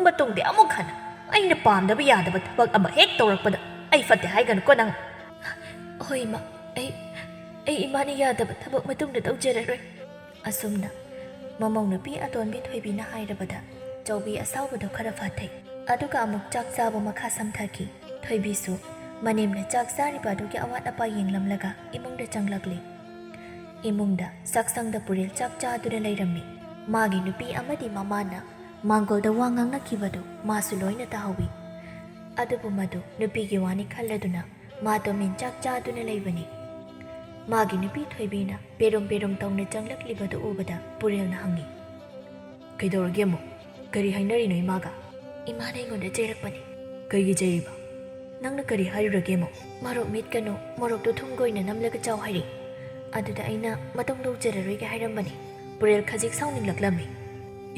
ꯃꯇꯨꯡꯗꯤ ꯑꯃꯨꯛ ꯍꯟꯅ ꯑꯩꯅ ꯄꯥꯝꯗꯕ ꯌꯥꯗꯕ ꯊꯕꯛ ꯑꯃ ꯍꯦꯛ ꯇꯧꯔꯛꯄꯗ ꯑꯩ ꯐꯠꯇꯦ ꯍꯥꯏꯒꯅꯨꯀꯣ ꯅꯪ꯫" "ꯍꯣꯏ ꯏꯃꯥ, ꯑꯩ, ꯑꯩ ꯏꯃꯥꯅ ꯌꯥꯗꯕ ꯊꯕꯛ ꯃꯇꯨꯡꯗ ꯇꯧꯖꯔꯔꯣꯏ꯫" ꯑꯁꯨꯝꯅ ꯃꯃꯧ ꯅꯨꯄꯤ ꯑꯇꯣꯟꯕꯤ ꯊꯣꯏꯕꯤꯅ ꯍꯥꯏꯔꯕꯗ ꯆꯧꯕꯤ ꯑꯁꯥꯎꯕꯗꯣ ꯈꯔ ꯐꯊꯩ꯫ ꯑꯗꯨꯒ ꯑꯃꯨꯛ ꯆꯥꯛ ꯆꯥꯕ ꯃꯈꯥ ꯁꯝꯊꯈꯤ꯫ ꯊꯣꯏꯕꯤꯁꯨ ꯃꯅꯦꯝꯅ ꯆꯥꯛ ꯆꯥꯔꯤꯕ ꯑꯗꯨꯒꯤ ꯑꯋꯥꯠ ꯑꯄꯥ ꯌꯦꯡꯂꯝꯂꯒ ꯏꯃꯨꯡꯗ ꯆꯪꯂꯛꯂꯤ꯫ ꯏꯃꯨꯡꯗ ꯆꯥꯛꯁꯪꯗ ꯄꯨꯔꯦꯜ ꯆꯥꯛ ꯆꯥꯗꯨꯅ ꯂꯩꯔꯝꯃꯤ꯫ ꯃꯥꯒꯤ ꯅꯨꯄꯤ ꯑꯃꯗꯤ ꯃꯃꯥꯅ ꯃꯥꯡꯒꯣꯜꯗ ꯋꯥ ꯉꯥꯡꯅꯈꯤꯕꯗꯨ ꯃꯥꯁꯨ ꯂꯣꯏꯅ ꯇꯥꯍꯧꯏ꯫ ꯑꯗꯨꯕꯨ ꯃꯗꯨ ꯅꯨꯄꯤꯒꯤ ꯋꯥꯅꯤ ꯈꯜꯂꯗꯨꯅ ꯃꯥ ꯇꯨꯃꯤꯟ ꯆꯥꯛ ꯆꯥꯗꯨꯅ ꯂꯩꯕꯅꯤ꯫ ꯃꯥꯒꯤ ꯅꯨꯄꯤ ꯊꯣꯏꯕꯤꯅ ꯄꯦꯔꯨꯝ ꯄꯦꯔꯨꯝ ꯇꯧꯅ ꯆꯪꯂꯛꯂꯤꯕꯗꯨ ꯎꯕꯗ ꯄꯨꯔꯦꯜꯅ ꯍꯪꯉꯤ, "ꯀꯩꯗꯧꯔꯒꯦ ꯑꯃꯨꯛ? ꯀꯔꯤ ꯍꯥꯏꯅꯔꯤꯅꯣ ꯏꯃꯥꯒ?" "ꯏꯃꯥꯅ ꯑꯩꯉꯣꯟꯗ ꯆꯩꯔꯛꯄꯅꯤ꯫" "ꯀꯩꯒꯤ ꯆꯩꯔꯤꯕ? ꯅꯪꯅ ꯀꯔꯤ ꯍꯥꯏꯔꯨꯔꯒꯦ ꯑꯃꯨꯛ?" "ꯃꯣꯔꯣꯛ ꯃꯦꯠꯀꯅꯨ, ꯃꯣꯔꯣꯛꯇꯨ ꯊꯨꯝꯒ ꯑꯣꯏꯅ ꯅꯝꯂꯒ ꯆꯥꯎ ꯍꯥꯏꯔꯤ꯫ ꯑꯗꯨꯗ ꯑꯩꯅ ꯃꯇꯨꯡ ꯂꯧꯖꯔꯔꯣꯏꯒꯦ ꯍꯥꯏꯔꯝꯕꯅꯤ꯫" ꯄꯨꯔꯦꯜ ꯈꯖꯤꯛ ꯁꯥꯎꯅꯤꯡꯂꯛꯂꯝꯃꯤ꯫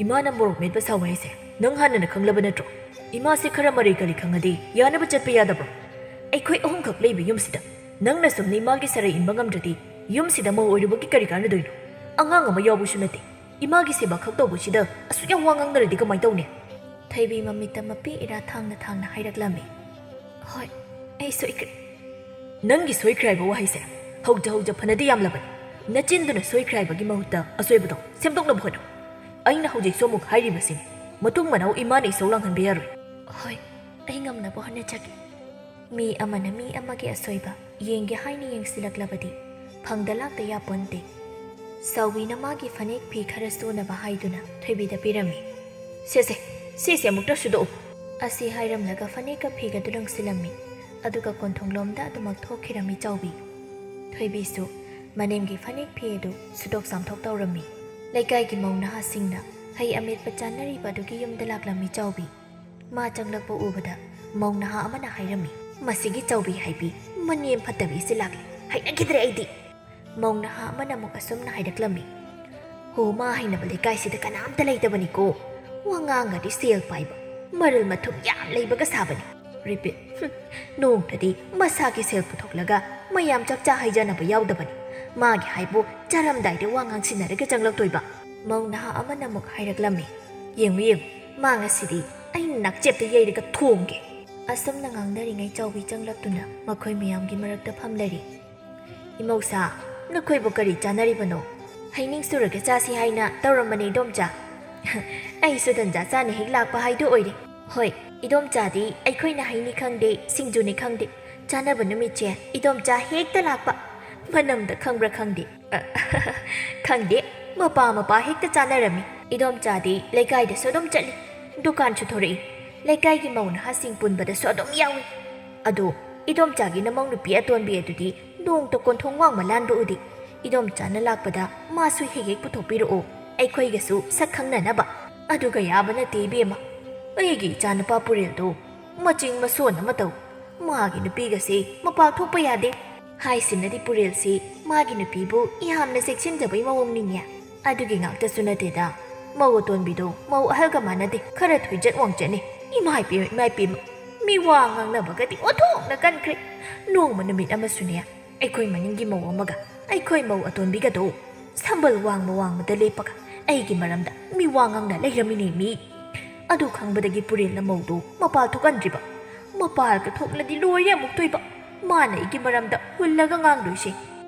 "ꯏꯃꯥꯅ ꯃꯣꯔꯣꯛ ꯃꯦꯠꯄ ꯁꯥꯎ ꯍꯥꯏꯁꯦ ꯅꯪ ꯍꯥꯟꯅꯅ ꯈꯪꯂꯕ ꯅꯠꯇ꯭ꯔꯣ? ꯏꯃꯥꯁꯦ ꯈꯔ ꯃꯔꯩ ꯀꯔꯤ ꯈꯪꯉꯗꯤ ꯌꯥꯅꯕ ꯆꯠꯄ ꯌꯥꯗꯕ꯭ꯔꯣ? ꯑꯩꯈꯣꯏ ꯑꯍꯨꯝꯈꯛ ꯂꯩꯕ ꯌꯨꯝꯁꯤꯗ ꯅꯪꯅ ꯁꯨꯝꯅ ꯏꯃꯥꯒꯤ ꯁꯔꯩ ꯏꯟꯕ ꯉꯝꯗ꯭ꯔꯗꯤ ꯌꯨꯝꯁꯤꯗ ꯃꯧ ꯑꯣꯏꯔꯨꯕꯒꯤ ꯀꯔꯤ ꯀꯥꯟꯅꯗꯣꯏꯅꯣ? ꯑꯉꯥꯡ ꯑꯃ ꯌꯥꯎꯕꯁꯨ ꯅꯠꯇꯦ꯫ ꯏꯃꯥꯒꯤ ꯁꯦꯕꯥ ꯈꯛ ꯇꯧꯕꯁꯤꯗ ꯑꯁꯨꯛ ꯌꯥꯝ ꯋꯥ ꯉꯥꯡꯅꯔꯗꯤ ꯀꯃꯥꯏ ꯇꯧꯅꯤ?" ꯊꯣꯏꯕꯤ ꯃꯃꯤꯠꯇ ꯃꯄꯤ ꯏꯔꯥ ꯊꯥꯡꯅ ꯊꯥꯡꯅ ꯍꯥꯏꯔꯛꯂꯝꯃꯤ꯫ "ꯍꯣꯏ, ꯑꯩ ꯁꯣꯏꯈ꯭ꯔꯦ꯫" "ꯅꯪꯒꯤ ꯁꯣꯏꯈ꯭ꯔꯦ ꯍꯥꯏꯕ ꯋꯥꯍꯩꯁꯦ ꯍꯧꯖ ꯍꯧꯖ ꯐꯅꯗꯤ ꯌꯥꯝꯂꯕꯅꯤ꯫ ꯅꯆꯤꯟꯗꯨꯅ ꯁꯣꯏꯈ꯭ꯔꯦ ꯍꯥꯏꯕꯒꯤ ꯃꯍꯨꯠꯇ ꯑꯁꯣꯏꯕꯗꯣ ꯁꯦꯝꯗꯣꯛꯅꯕ ꯍꯣꯠꯅꯧ꯫ ꯑꯩꯅ ꯍꯧꯖꯤꯛꯁꯨ ꯑꯃꯨꯛ ꯍꯥꯏꯔꯤꯕꯁꯤꯅꯤ, ꯃꯇꯨꯡ ꯃꯅꯥꯎ ꯏꯃꯥꯅ ꯏꯁꯧ ꯂꯥꯡꯍꯟꯕ ꯌꯥꯔꯣꯏ꯫" "ꯍꯣꯏ, ꯑꯩ ꯉꯝꯅꯕ ꯍꯣꯠꯅꯖꯒꯦ꯫" ꯃꯤ ꯑꯃꯅ ꯃꯤ ꯑꯃꯒꯤ ꯑꯁꯣꯏꯕ ꯌꯦꯡꯒꯦ ꯍꯥꯏꯅ ꯌꯦꯡꯁꯤꯜꯂꯛꯂꯕꯗꯤ ꯐꯪꯗ ꯂꯥꯛꯇ ꯌꯥꯄꯣꯟꯇꯦ꯫ ꯆꯥꯎꯕꯤꯅ ꯃꯥꯒꯤ ꯐꯅꯦꯛ ꯐꯤ ꯈꯔ ꯁꯨꯅꯕ ꯍꯥꯏꯗꯨꯅ ꯊꯣꯏꯕꯤꯗ ꯄꯤꯔꯝꯃꯤ꯫ "ꯁꯦ ꯁꯦ, ꯁꯤꯁꯦ ꯑꯃꯨꯛꯇ ꯁꯨꯗꯣꯛꯎ꯫" ꯑꯁꯤ ꯍꯥꯏꯔꯝꯂꯒ ꯐꯅꯦꯛꯀ ꯐꯤꯒꯗꯨ ꯂꯪꯁꯤꯜꯂꯝꯃꯤ꯫ ꯑꯗꯨꯒ ꯀꯣꯟꯊꯣꯡꯂꯣꯝꯗ ꯑꯗꯨꯃꯛ ꯊꯣꯛꯈꯤꯔꯝꯃꯤ ꯆꯥꯎꯕꯤ꯫ ꯊꯣꯏꯕꯤꯁꯨ ꯃꯅꯦꯝꯒꯤ ꯐꯅꯦꯛ ꯐꯤ ꯑꯗꯨ ꯁꯨꯗꯣꯛ ꯆꯥꯝꯊꯣꯛ ꯇꯧꯔꯝꯃꯤ꯫ ꯂꯩꯀꯥꯏꯒꯤ ꯃꯧ ꯅꯍꯥꯁꯤꯡꯅ ꯍꯩ ꯑꯃꯦꯠꯄ ꯆꯥꯅꯔꯤꯕ ꯑꯗꯨꯒꯤ ꯌꯨꯝꯗ ꯂꯥꯛꯂꯝꯃꯤ ꯆꯥꯎꯕꯤ꯫ ꯃꯥ ꯆꯪꯂꯛꯄ ꯎꯕꯗ ꯃꯧ ꯅꯍꯥ ꯑꯃꯅ ꯍꯥꯏꯔꯝꯃꯤ, "ꯃꯁꯤꯒꯤ ꯆꯥꯎꯕꯤ ꯍꯥꯏꯕꯤ ꯃꯅꯦꯝ ꯐꯠꯇꯕꯤꯁꯤ ꯂꯥꯛꯂꯦ꯫ ꯍꯩꯅꯈꯤꯗ꯭ꯔꯦ ꯑꯩꯗꯤ꯫ ꯃꯧ ꯅꯍꯥ ꯑꯃꯅ ꯑꯃꯨꯛ ꯑꯁꯨꯝꯅ ꯍꯥꯏꯔꯛꯂꯝꯃꯤ꯫ "ꯍꯣ, ꯃꯥ ꯍꯩꯅꯕ ꯂꯩꯀꯥꯏꯁꯤꯗ ꯀꯅꯥꯝꯇ ꯂꯩꯇꯕꯅꯤꯀꯣ꯫ ꯋꯥ ꯉꯥꯡꯉꯗꯤ ꯁꯦꯜ ꯄꯥꯏꯕ, ꯃꯔꯜ ꯃꯊꯨꯝ ꯌꯥꯝ ꯂꯩꯕꯒ ꯁꯥꯕꯅꯤ꯫ Repeat, ꯍꯨꯝ, ꯅꯣꯡꯃꯇꯗꯤ ꯃꯁꯥꯒꯤ ꯁꯦꯜ ꯄꯨꯊꯣꯛꯂꯒ ꯃꯌꯥꯝ ꯆꯥꯛꯆꯥ ꯍꯩꯖꯅꯕ ꯌꯥꯎꯗꯕꯅꯤ꯫ ꯃꯥꯒꯤ ꯍꯥꯏꯕꯨ ꯆꯥꯔꯝꯗꯥꯏꯗ ꯋꯥ ꯉꯥꯡꯁꯤꯟꯅꯔꯒ ꯆꯪꯂꯛꯇꯣꯏꯕ꯫" ꯃꯧ ꯅꯍꯥ ꯑꯃꯅ ꯑꯃꯨꯛ ꯍꯥꯏꯔꯛꯂꯝꯃꯤ꯫ "ꯌꯦꯡꯉꯨ, ꯌꯦꯡꯉꯨ, ꯃꯥ ꯉꯁꯤꯗꯤ ꯑꯩꯅ ꯅꯥꯛꯆꯦꯞꯇ ꯌꯩꯔꯒ ꯊꯣꯝꯒꯦ꯫" ꯑꯁꯨꯝꯅ ꯉꯥꯡꯅꯔꯤꯉꯩ ꯆꯥꯎꯕꯤ ꯆꯪꯂꯛꯇꯨꯅ ꯃꯈꯣꯏ ꯃꯌꯥꯝꯒꯤ ꯃꯔꯛꯇ ꯐꯝꯂꯔꯤ꯫ "ꯏꯃꯧꯁꯥ, ꯅꯈꯣꯏꯕꯨ ꯀꯔꯤ ꯆꯥꯅꯔꯤꯕꯅꯣ?" "ꯍꯩꯅꯤꯡ ꯁꯨꯔꯒ ꯆꯥꯁꯤ ꯍꯥꯏꯅ ꯇꯧꯔꯝꯕꯅꯤ, ꯏꯗꯣꯝꯆꯥ꯫" "ꯑꯩꯁꯨ ꯇꯟꯖꯥ ꯆꯥꯅ ꯍꯦꯛ ꯂꯥꯛꯄ ꯍꯥꯏꯗꯨ ꯑꯣꯏꯔꯦ꯫" "ꯍꯣꯏ, ꯏꯗꯣꯝꯆꯥꯗꯤ ꯑꯩꯈꯣꯏꯅ ꯍꯩꯅꯤ ꯈꯪꯗꯦ, ꯁꯤꯡꯖꯨꯅꯤ ꯈꯪꯗꯦ, ꯆꯥꯅꯕ ꯅꯨꯃꯤꯠꯁꯦ ꯏꯗꯣꯝꯆꯥ ꯍꯦꯛꯇ ꯂꯥꯛꯄ꯫ ꯃꯅꯝꯗ ꯈꯪꯕ꯭ꯔꯥ ꯈꯪꯗꯦ꯫" "ꯑ, ꯈꯪꯗꯦ, ꯃꯄꯥ ꯃꯄꯥ ꯍꯦꯛꯇ ꯆꯥꯅꯔꯝꯃꯤ꯫ ꯏꯗꯣꯝꯆꯥꯗꯤ ꯂꯩꯀꯥꯏꯗꯁꯨ ꯑꯗꯨꯝ ꯆꯠꯂꯤ, ꯗꯨꯀꯥꯟꯁꯨ ꯊꯣꯔꯛꯏ, ꯂꯩꯀꯥꯏꯒꯤ ꯃꯧ ꯅꯍꯥꯁꯤꯡ ꯄꯨꯟꯕꯗꯁꯨ ꯑꯗꯨꯝ ꯌꯥꯎꯏ꯫ ꯑꯗꯣ ꯏꯗꯣꯝꯆꯥꯒꯤ ꯅꯃꯧ ꯅꯨꯄꯤ ꯑꯇꯣꯟꯕꯤ ꯑꯗꯨꯗꯤ ꯅꯣꯡꯇ ꯀꯣꯟꯊꯣꯡ ꯋꯥꯡꯃ ꯂꯥꯟꯕ ꯎꯗꯦ꯫ ꯏꯗꯣꯝꯆꯥꯅ ꯂꯥꯛꯄꯗ ꯃꯥꯁꯨ ꯍꯦꯛ ꯍꯦꯛ ꯄꯨꯊꯣꯛꯄꯤꯔꯛꯑꯣ, ꯑꯩꯈꯣꯏꯒꯁꯨ ꯁꯛ ꯈꯪꯅꯅꯕ꯫" "ꯑꯗꯨꯒ ꯌꯥꯕ ꯅꯠꯇꯦ ꯏꯕꯦꯝꯃ, ꯑꯩꯒꯤ ꯏꯆꯥꯅꯨꯄꯥ ꯄꯨꯔꯦꯜꯗꯣ ꯃꯆꯤꯡ ꯃꯁꯣꯟ ꯑꯃ ꯇꯧ꯫ ꯃꯥꯒꯤ ꯅꯨꯄꯤꯒꯁꯦ ꯃꯄꯥꯜ ꯊꯣꯛꯄ ꯌꯥꯗꯦ꯫" ꯍꯥꯏꯁꯤꯅꯗꯤ ꯄꯨꯔꯦꯜꯁꯤ ꯃꯥꯒꯤ ꯅꯨꯄꯤꯕꯨ ꯌꯥꯝꯅ ꯆꯦꯛꯁꯤꯟꯖꯕꯩ ꯃꯑꯣꯡꯅꯤꯅꯦ꯫ ꯑꯗꯨꯒꯤ ꯉꯥꯛꯇꯁꯨ ꯅꯠꯇꯦꯗ, ꯃꯧ ꯑꯇꯣꯟꯕꯤꯗꯣ ꯃꯧ ꯑꯍꯜꯒ ꯃꯥꯟꯅꯗꯦ, ꯈꯔ ꯊꯣꯏꯖꯠ ꯋꯥꯡꯖꯠꯅꯤ꯫ ꯏꯃꯥ ꯏꯄꯦꯝ, ꯏꯃꯥ ꯏꯄꯦꯝ, ꯃꯤ ꯋꯥ ꯉꯥꯡꯅꯕꯒꯗꯤ ꯑꯣꯟꯊꯣꯛꯅ ꯀꯟꯈ꯭ꯔꯦ꯫ ꯅꯣꯡꯃ ꯅꯨꯃꯤꯠ ꯑꯃꯁꯨꯅꯦ, ꯑꯩꯈꯣꯏ ꯃꯅꯤꯡꯒꯤ ꯃꯧ ꯑꯃꯒ ꯑꯩꯈꯣꯏ ꯃꯧ ꯑꯇꯣꯟꯕꯤꯒꯗꯣ ꯁꯝꯕꯜ ꯋꯥꯡꯃ ꯋꯥꯡꯃꯗ ꯂꯦꯞꯄꯒ ꯑꯩꯒꯤ ꯃꯔꯝꯗ ꯃꯤ ꯋꯥ ꯉꯥꯡꯅ ꯂꯩꯔꯝꯃꯤꯅꯦ ꯃꯤ꯫ ꯑꯗꯨ ꯈꯪꯕꯗꯒꯤ ꯄꯨꯔꯦꯜꯅ ꯃꯧꯗꯨ ꯃꯄꯥꯜ ꯊꯣꯛꯍꯟꯗ꯭ꯔꯤꯕ꯫ ꯃꯄꯥꯜꯒ ꯊꯣꯛꯂꯗꯤ ꯂꯣꯏꯔꯦ ꯑꯃꯨꯛꯇꯣꯏꯕ꯫ ꯃꯥꯅ ꯑꯩꯒꯤ ꯃꯔꯝꯗ ꯍꯨꯜꯂꯒ ꯉꯥꯡꯗꯣꯏꯁꯦ꯫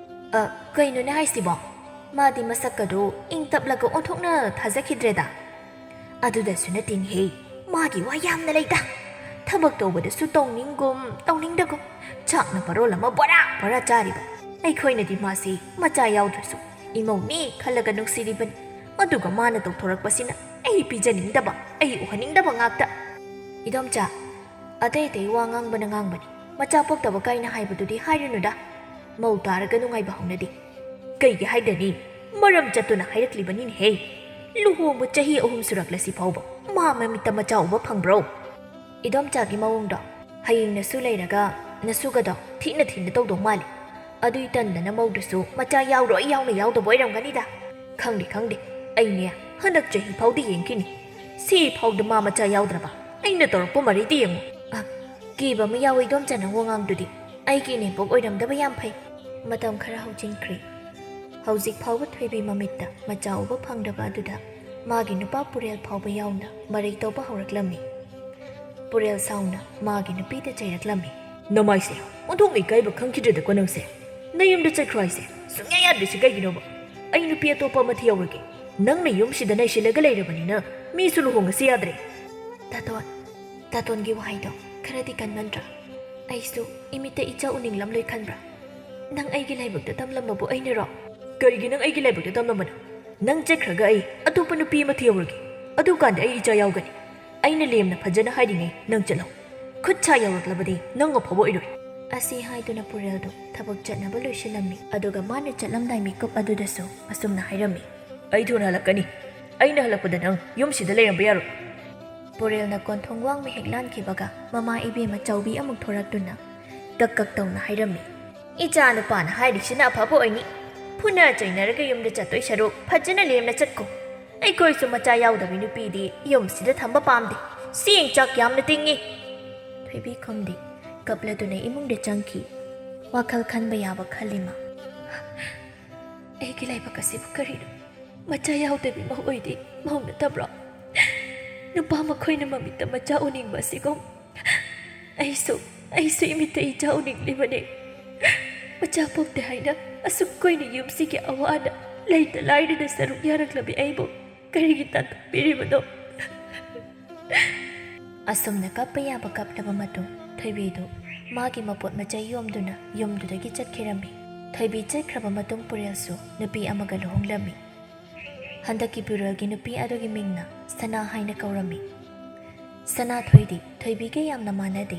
"ꯑ, ꯀꯩꯅꯣꯅꯦ ꯍꯥꯏꯁꯤꯕꯣ? ꯃꯥꯗꯤ ꯃꯁꯛꯀꯗꯣ ꯏꯪ ꯇꯞꯂꯒ ꯑꯣꯟꯊꯣꯛꯅ ꯊꯥꯖꯈꯤꯗ꯭ꯔꯦꯗ꯫" "ꯑꯗꯨꯗꯁꯨ ꯅꯠꯇꯦꯅꯦꯍꯦ, ꯃꯥꯒꯤ ꯋꯥ ꯌꯥꯝꯅ ꯂꯩꯗ꯫ ꯊꯕꯛ ꯇꯧꯕꯗꯁꯨ ꯇꯧꯅꯤꯡꯒꯨꯝ ꯇꯧꯅꯤꯡꯗꯒꯨꯝ, ꯆꯥꯛꯅ ꯃꯔꯣꯜ ꯑꯃ ꯕꯣꯔꯥ ꯕꯣꯔꯥ ꯆꯥꯔꯤꯕ꯫ ꯑꯩꯈꯣꯏꯅꯗꯤ ꯃꯥꯁꯤ ꯃꯆꯥ ꯌꯥꯎꯗ꯭ꯔꯁꯨ ꯏꯃꯧꯅꯤ ꯈꯜꯂꯒ ꯅꯨꯡꯁꯤꯔꯤꯕꯅꯤ꯫ ꯑꯗꯨꯒ ꯃꯥꯅ ꯇꯧꯊꯣꯔꯛꯄꯁꯤꯅ ꯑꯩ ꯄꯤꯖꯅꯤꯡꯗꯕ, ꯑꯩ ꯎꯍꯟꯅꯤꯡꯗꯕ ꯉꯥꯛꯇ꯫" "ꯏꯗꯣꯝꯆꯥ, ꯑꯇꯩ ꯑꯇꯩ ꯋꯥ ꯉꯥꯡꯕꯅ ꯉꯥꯡꯕꯅꯤ, ꯃꯆꯥ ꯄꯣꯛꯇꯕ ꯀꯥꯏꯅ ꯍꯥꯏꯕꯗꯨꯗꯤ ꯍꯥꯏꯔꯨꯅꯨꯗ꯫ ꯃꯧ ꯇꯥꯔꯒ ꯅꯨꯡꯉꯥꯏꯕ ꯍꯧꯅꯗꯦ꯫" "ꯀꯩꯒꯤ ꯍꯥꯏꯗꯅꯤ? ꯃꯔꯝ ꯆꯠꯇꯨꯅ ꯍꯥꯏꯔꯛꯂꯤꯕꯅꯤꯅꯦꯍꯦ꯫ ꯂꯨꯍꯣꯡꯕ ꯆꯍꯤ ꯑꯍꯨꯝ ꯁꯨꯔꯛꯂꯁꯤ ꯐꯥꯎꯕ ꯃꯥ ꯃꯃꯤꯠꯇ ꯃꯆꯥ ꯎꯕ ꯐꯪꯕ꯭ꯔꯣ?" "ꯏꯗꯣꯝꯆꯥꯒꯤ ꯃꯑꯣꯡꯗꯣ ꯍꯌꯦꯡꯅꯁꯨ ꯂꯩꯔꯒ ꯅꯁꯨꯒꯗꯣ ꯊꯤꯅ ꯊꯤꯅ ꯇꯧꯗꯧ ꯃꯥꯜꯂꯤ꯫ ꯑꯗꯨꯏ ꯇꯟꯗꯅ ꯃꯧꯗꯨꯁꯨ ꯃꯆꯥ ꯌꯥꯎꯔꯣꯏ ꯌꯥꯎꯅ ꯌꯥꯎꯗꯕ ꯑꯣꯏꯔꯝꯒꯅꯤꯗ꯫ ꯈꯪꯗꯦ ꯈꯪꯗꯦ, ꯑꯩꯅꯦ ꯍꯟꯗꯛ ꯆꯍꯤ ꯐꯥꯎꯗꯤ ꯌꯦꯡꯈꯤꯅꯤ꯫ ꯁꯤ ꯐꯥꯎꯗ ꯃꯥ ꯃꯆꯥ ꯌꯥꯎꯗ꯭ꯔꯕ? ꯑꯩꯅ ꯇꯧꯔꯛꯄ ꯃꯔꯩꯗꯤ ꯌꯦꯡꯉꯨ꯫ ꯑ, ꯀꯤꯕ ꯑꯃ ꯌꯥꯎꯏ ꯏꯗꯣꯝꯆꯥ ꯅꯪ ꯋꯥꯉꯥꯡꯗꯨꯗꯤ꯫ ꯑꯩꯒꯤ ꯏꯅꯦꯝꯕꯣꯛ ꯑꯣꯏꯔꯝꯗꯕ ꯌꯥꯝ ꯐꯩ꯫ ꯃꯇꯝ ꯈꯔ ꯍꯧꯖꯤꯟꯈ꯭ꯔꯦ꯫ ꯍꯧꯖꯤꯛ ꯐꯥꯎꯕ ꯊꯣꯏꯕꯤ ꯃꯃꯤꯠꯇ ꯃꯆꯥ ꯎꯕ ꯐꯪꯗꯕ ꯑꯗꯨꯗ ꯃꯥꯒꯤ ꯅꯨꯄꯥ ꯄꯨꯔꯦꯜ ꯐꯥꯎꯕ ꯌꯥꯎꯅ ꯃꯔꯩ ꯇꯧꯕ ꯍꯧꯔꯛꯂꯝꯃꯤ꯫ ꯄꯨꯔꯦꯜ ꯁꯥꯎꯅ ꯃꯥꯒꯤ ꯅꯨꯄꯤꯗ ꯆꯩꯔꯛꯂꯝꯃꯤ꯫ "ꯅꯃꯥꯏꯁꯦ ꯑꯣꯟꯊꯣꯛꯅ ꯏꯀꯥꯏꯕ ꯈꯪꯈꯤꯗ꯭ꯔꯦꯗꯀꯣ ꯅꯪꯁꯦ꯫ ꯅꯌꯨꯝꯗ ꯆꯠꯈ꯭ꯔꯣ ꯍꯥꯏꯁꯦ ꯁꯨꯡꯌꯥ ꯌꯥꯗ꯭ꯔꯤꯁꯦ ꯀꯩꯒꯤꯅꯣꯕ? ꯑꯩ ꯅꯨꯄꯤ ꯑꯇꯣꯞꯄ ꯑꯃ ꯊꯤꯍꯧꯔꯒꯦ꯫ ꯅꯪꯅ ꯌꯨꯝꯁꯤꯗ ꯅꯩꯁꯤꯜꯂꯒ ꯂꯩꯔꯕꯅꯤꯅ ꯃꯤꯁꯨ ꯂꯨꯍꯣꯡꯉꯁꯤ ꯌꯥꯗ꯭ꯔꯦ꯫" ꯇꯥꯇꯣꯟ, ꯇꯥꯇꯣꯟꯒꯤ ꯋꯥꯍꯩꯗꯣ ꯈꯔꯗꯤ ꯀꯟꯃꯟꯗ꯭ꯔꯥ? ꯑꯩꯁꯨ ꯏꯃꯤꯠꯇ ꯏꯆꯥ ꯎꯅꯤꯡꯂꯝꯂꯣꯏ ꯈꯟꯕ꯭ꯔꯥ? ꯅꯪ ꯑꯩꯒꯤ ꯂꯥꯏꯕꯛꯇ ꯇꯝꯂꯝꯕꯕꯨ ꯑꯩꯅꯔꯣ? ꯀꯔꯤꯒꯤ ꯅꯪ ꯑꯩꯒꯤ ꯂꯥꯏꯕꯛꯇ ꯇꯝꯂꯝꯕꯅꯣ? ꯅꯪ ꯆꯠꯈ꯭ꯔꯒ ꯑꯩ ꯑꯇꯣꯞꯄ ꯅꯨꯄꯤ ꯑꯃ ꯊꯤꯍꯧꯔꯒꯦ꯫ ꯑꯗꯨꯀꯥꯟꯗ ꯑꯩ ꯏꯆꯥ ꯌꯥꯎꯒꯅꯤ꯫ ꯑꯩꯅ ꯂꯦꯝꯅ ꯐꯖꯅ ꯍꯥꯏꯔꯤꯉꯩ ꯅꯪ ꯆꯠꯂꯣ꯫ ꯈꯨꯠ ꯁꯥ ꯌꯧꯔꯛꯂꯕꯗꯤ ꯅꯪ ꯑꯐꯕ ꯑꯣꯏꯔꯣꯏ꯫ ꯑꯁꯤ ꯍꯥꯏꯗꯨꯅ ꯄꯨꯔꯦꯜꯗꯨ ꯊꯕꯛ ꯆꯠꯅꯕ ꯂꯣꯏꯁꯤꯜꯂꯝꯃꯤ꯫ ꯑꯗꯨꯒ ꯃꯥꯅ ꯆꯠꯂꯝꯗꯥꯏ ꯃꯤꯀꯨꯞ ꯑꯗꯨꯗꯁꯨ ꯑꯁꯨꯝꯅ ꯍꯥꯏꯔꯝꯃꯤ꯫ "ꯑꯩ ꯊꯨꯅ ꯍꯜꯂꯛꯀꯅꯤ꯫ ꯑꯩꯅ ꯍꯜꯂꯛꯄꯗ ꯅꯪ ꯌꯨꯝꯁꯤꯗ ꯂꯩꯔꯝꯕ ꯌꯥꯔꯣꯏ꯫" ꯄꯨꯔꯦꯜꯅ ꯀꯣꯟꯊꯣꯡ ꯋꯥꯡꯃ ꯍꯦꯛ ꯂꯥꯟꯈꯤꯕꯒ ꯃꯃꯥ ꯏꯕꯦꯝꯃ ꯆꯥꯎꯕꯤ ꯑꯃꯨꯛ ꯊꯣꯔꯛꯇꯨꯅ ꯀꯛ ꯀꯛ ꯇꯧꯅ ꯍꯥꯏꯔꯝꯃꯤ꯫ "ꯏꯆꯥ ꯅꯨꯄꯥꯅ ꯍꯥꯏꯔꯤꯁꯤꯅ ꯑꯐꯕ ꯑꯣꯏꯅꯤ꯫ ꯐꯨꯅ ꯆꯩꯅꯔꯒ ꯌꯨꯝꯗ ꯆꯠꯇꯣꯏ ꯁꯔꯨꯛ ꯐꯖꯅ ꯂꯦꯝꯅ ꯆꯠꯈꯣ꯫ ꯑꯩꯈꯣꯏꯁꯨ ꯃꯆꯥ ꯌꯥꯎꯗꯕꯤ ꯅꯨꯄꯤꯗꯤ ꯌꯨꯝꯁꯤꯗ ꯊꯝꯕ ꯄꯥꯝꯗꯦ꯫ ꯆꯦꯡ ꯆꯥꯛ ꯌꯥꯝꯅ ꯇꯤꯡꯉꯤ꯫" ꯊꯣꯏꯕꯤ ꯈꯨꯝꯗꯦ꯫ ꯀꯞꯂꯗꯨꯅ ꯏꯃꯨꯡꯗ ꯆꯪꯈꯤ꯫ ꯋꯥꯈꯜ ꯈꯟꯕ ꯌꯥꯕ ꯈꯜꯂꯤ ꯃꯥ꯫ "ꯑꯩꯒꯤ ꯂꯥꯏꯕꯛ ꯑꯁꯤꯕꯨ ꯀꯔꯤꯅꯣ? ꯃꯆꯥ ꯌꯥꯎꯗꯕꯤ ꯃꯧ ꯑꯣꯏꯗꯤ ꯃꯧ ꯅꯠꯇꯕ꯭ꯔꯣ? ꯅꯨꯄꯥ ꯃꯈꯣꯏꯅ ꯃꯃꯤꯠꯇ ꯃꯆꯥ ꯎꯅꯤꯡꯕ ꯑꯁꯤꯒꯨꯝ ꯑꯩꯁꯨ, ꯑꯩꯁꯨ ꯏꯃꯤꯠꯇ ꯏꯆꯥ ꯎꯅꯤꯡꯂꯤꯕꯅꯤ꯫ ꯃꯆꯥ ꯄꯣꯛꯇꯦ ꯍꯥꯏꯅ ꯑꯁꯨꯛ ꯀꯨꯏꯅ ꯌꯨꯝꯁꯤꯒꯤ ꯑꯋꯥ ꯑꯅꯥ ꯂꯩꯇ ꯂꯥꯏꯔꯅ ꯁꯔꯨꯛ ꯌꯥꯔꯛꯂꯕꯤ ꯑꯩꯕꯨ ꯀꯔꯤꯒꯤ ꯇꯥꯟꯊꯣꯛꯄꯤꯔꯤꯕꯅꯣ?" ꯑꯁꯨꯝꯅ ꯀꯞꯄ ꯌꯥꯕ ꯀꯞꯂꯕ ꯃꯇꯨꯡ ꯊꯣꯏꯕꯤꯗꯨ ꯃꯥꯒꯤ ꯃꯄꯣꯠ ꯃꯆꯩ ꯌꯣꯝꯗꯨꯅ ꯌꯨꯝꯗꯨꯗꯒꯤ ꯆꯠꯈꯤꯔꯝꯃꯤ꯫ ꯊꯣꯏꯕꯤ ꯆꯠꯈ꯭ꯔꯕ ꯃꯇꯨꯡ ꯄꯨꯔꯦꯜꯁꯨ ꯅꯨꯄꯤ ꯑꯃꯒ ꯂꯨꯍꯣꯡꯂꯝꯃꯤ꯫ ꯍꯟꯗꯛꯀꯤ ꯄꯨꯔꯦꯜꯒꯤ ꯅꯨꯄꯤ ꯑꯗꯨꯒꯤ ꯃꯤꯡꯅ ꯁꯅꯥ ꯍꯥꯏꯅ ꯀꯧꯔꯝꯃꯤ꯫ ꯁꯅꯥꯊꯣꯏꯗꯤ ꯊꯣꯏꯕꯤꯒ ꯌꯥꯝꯅ ꯃꯥꯟꯅꯗꯦ꯫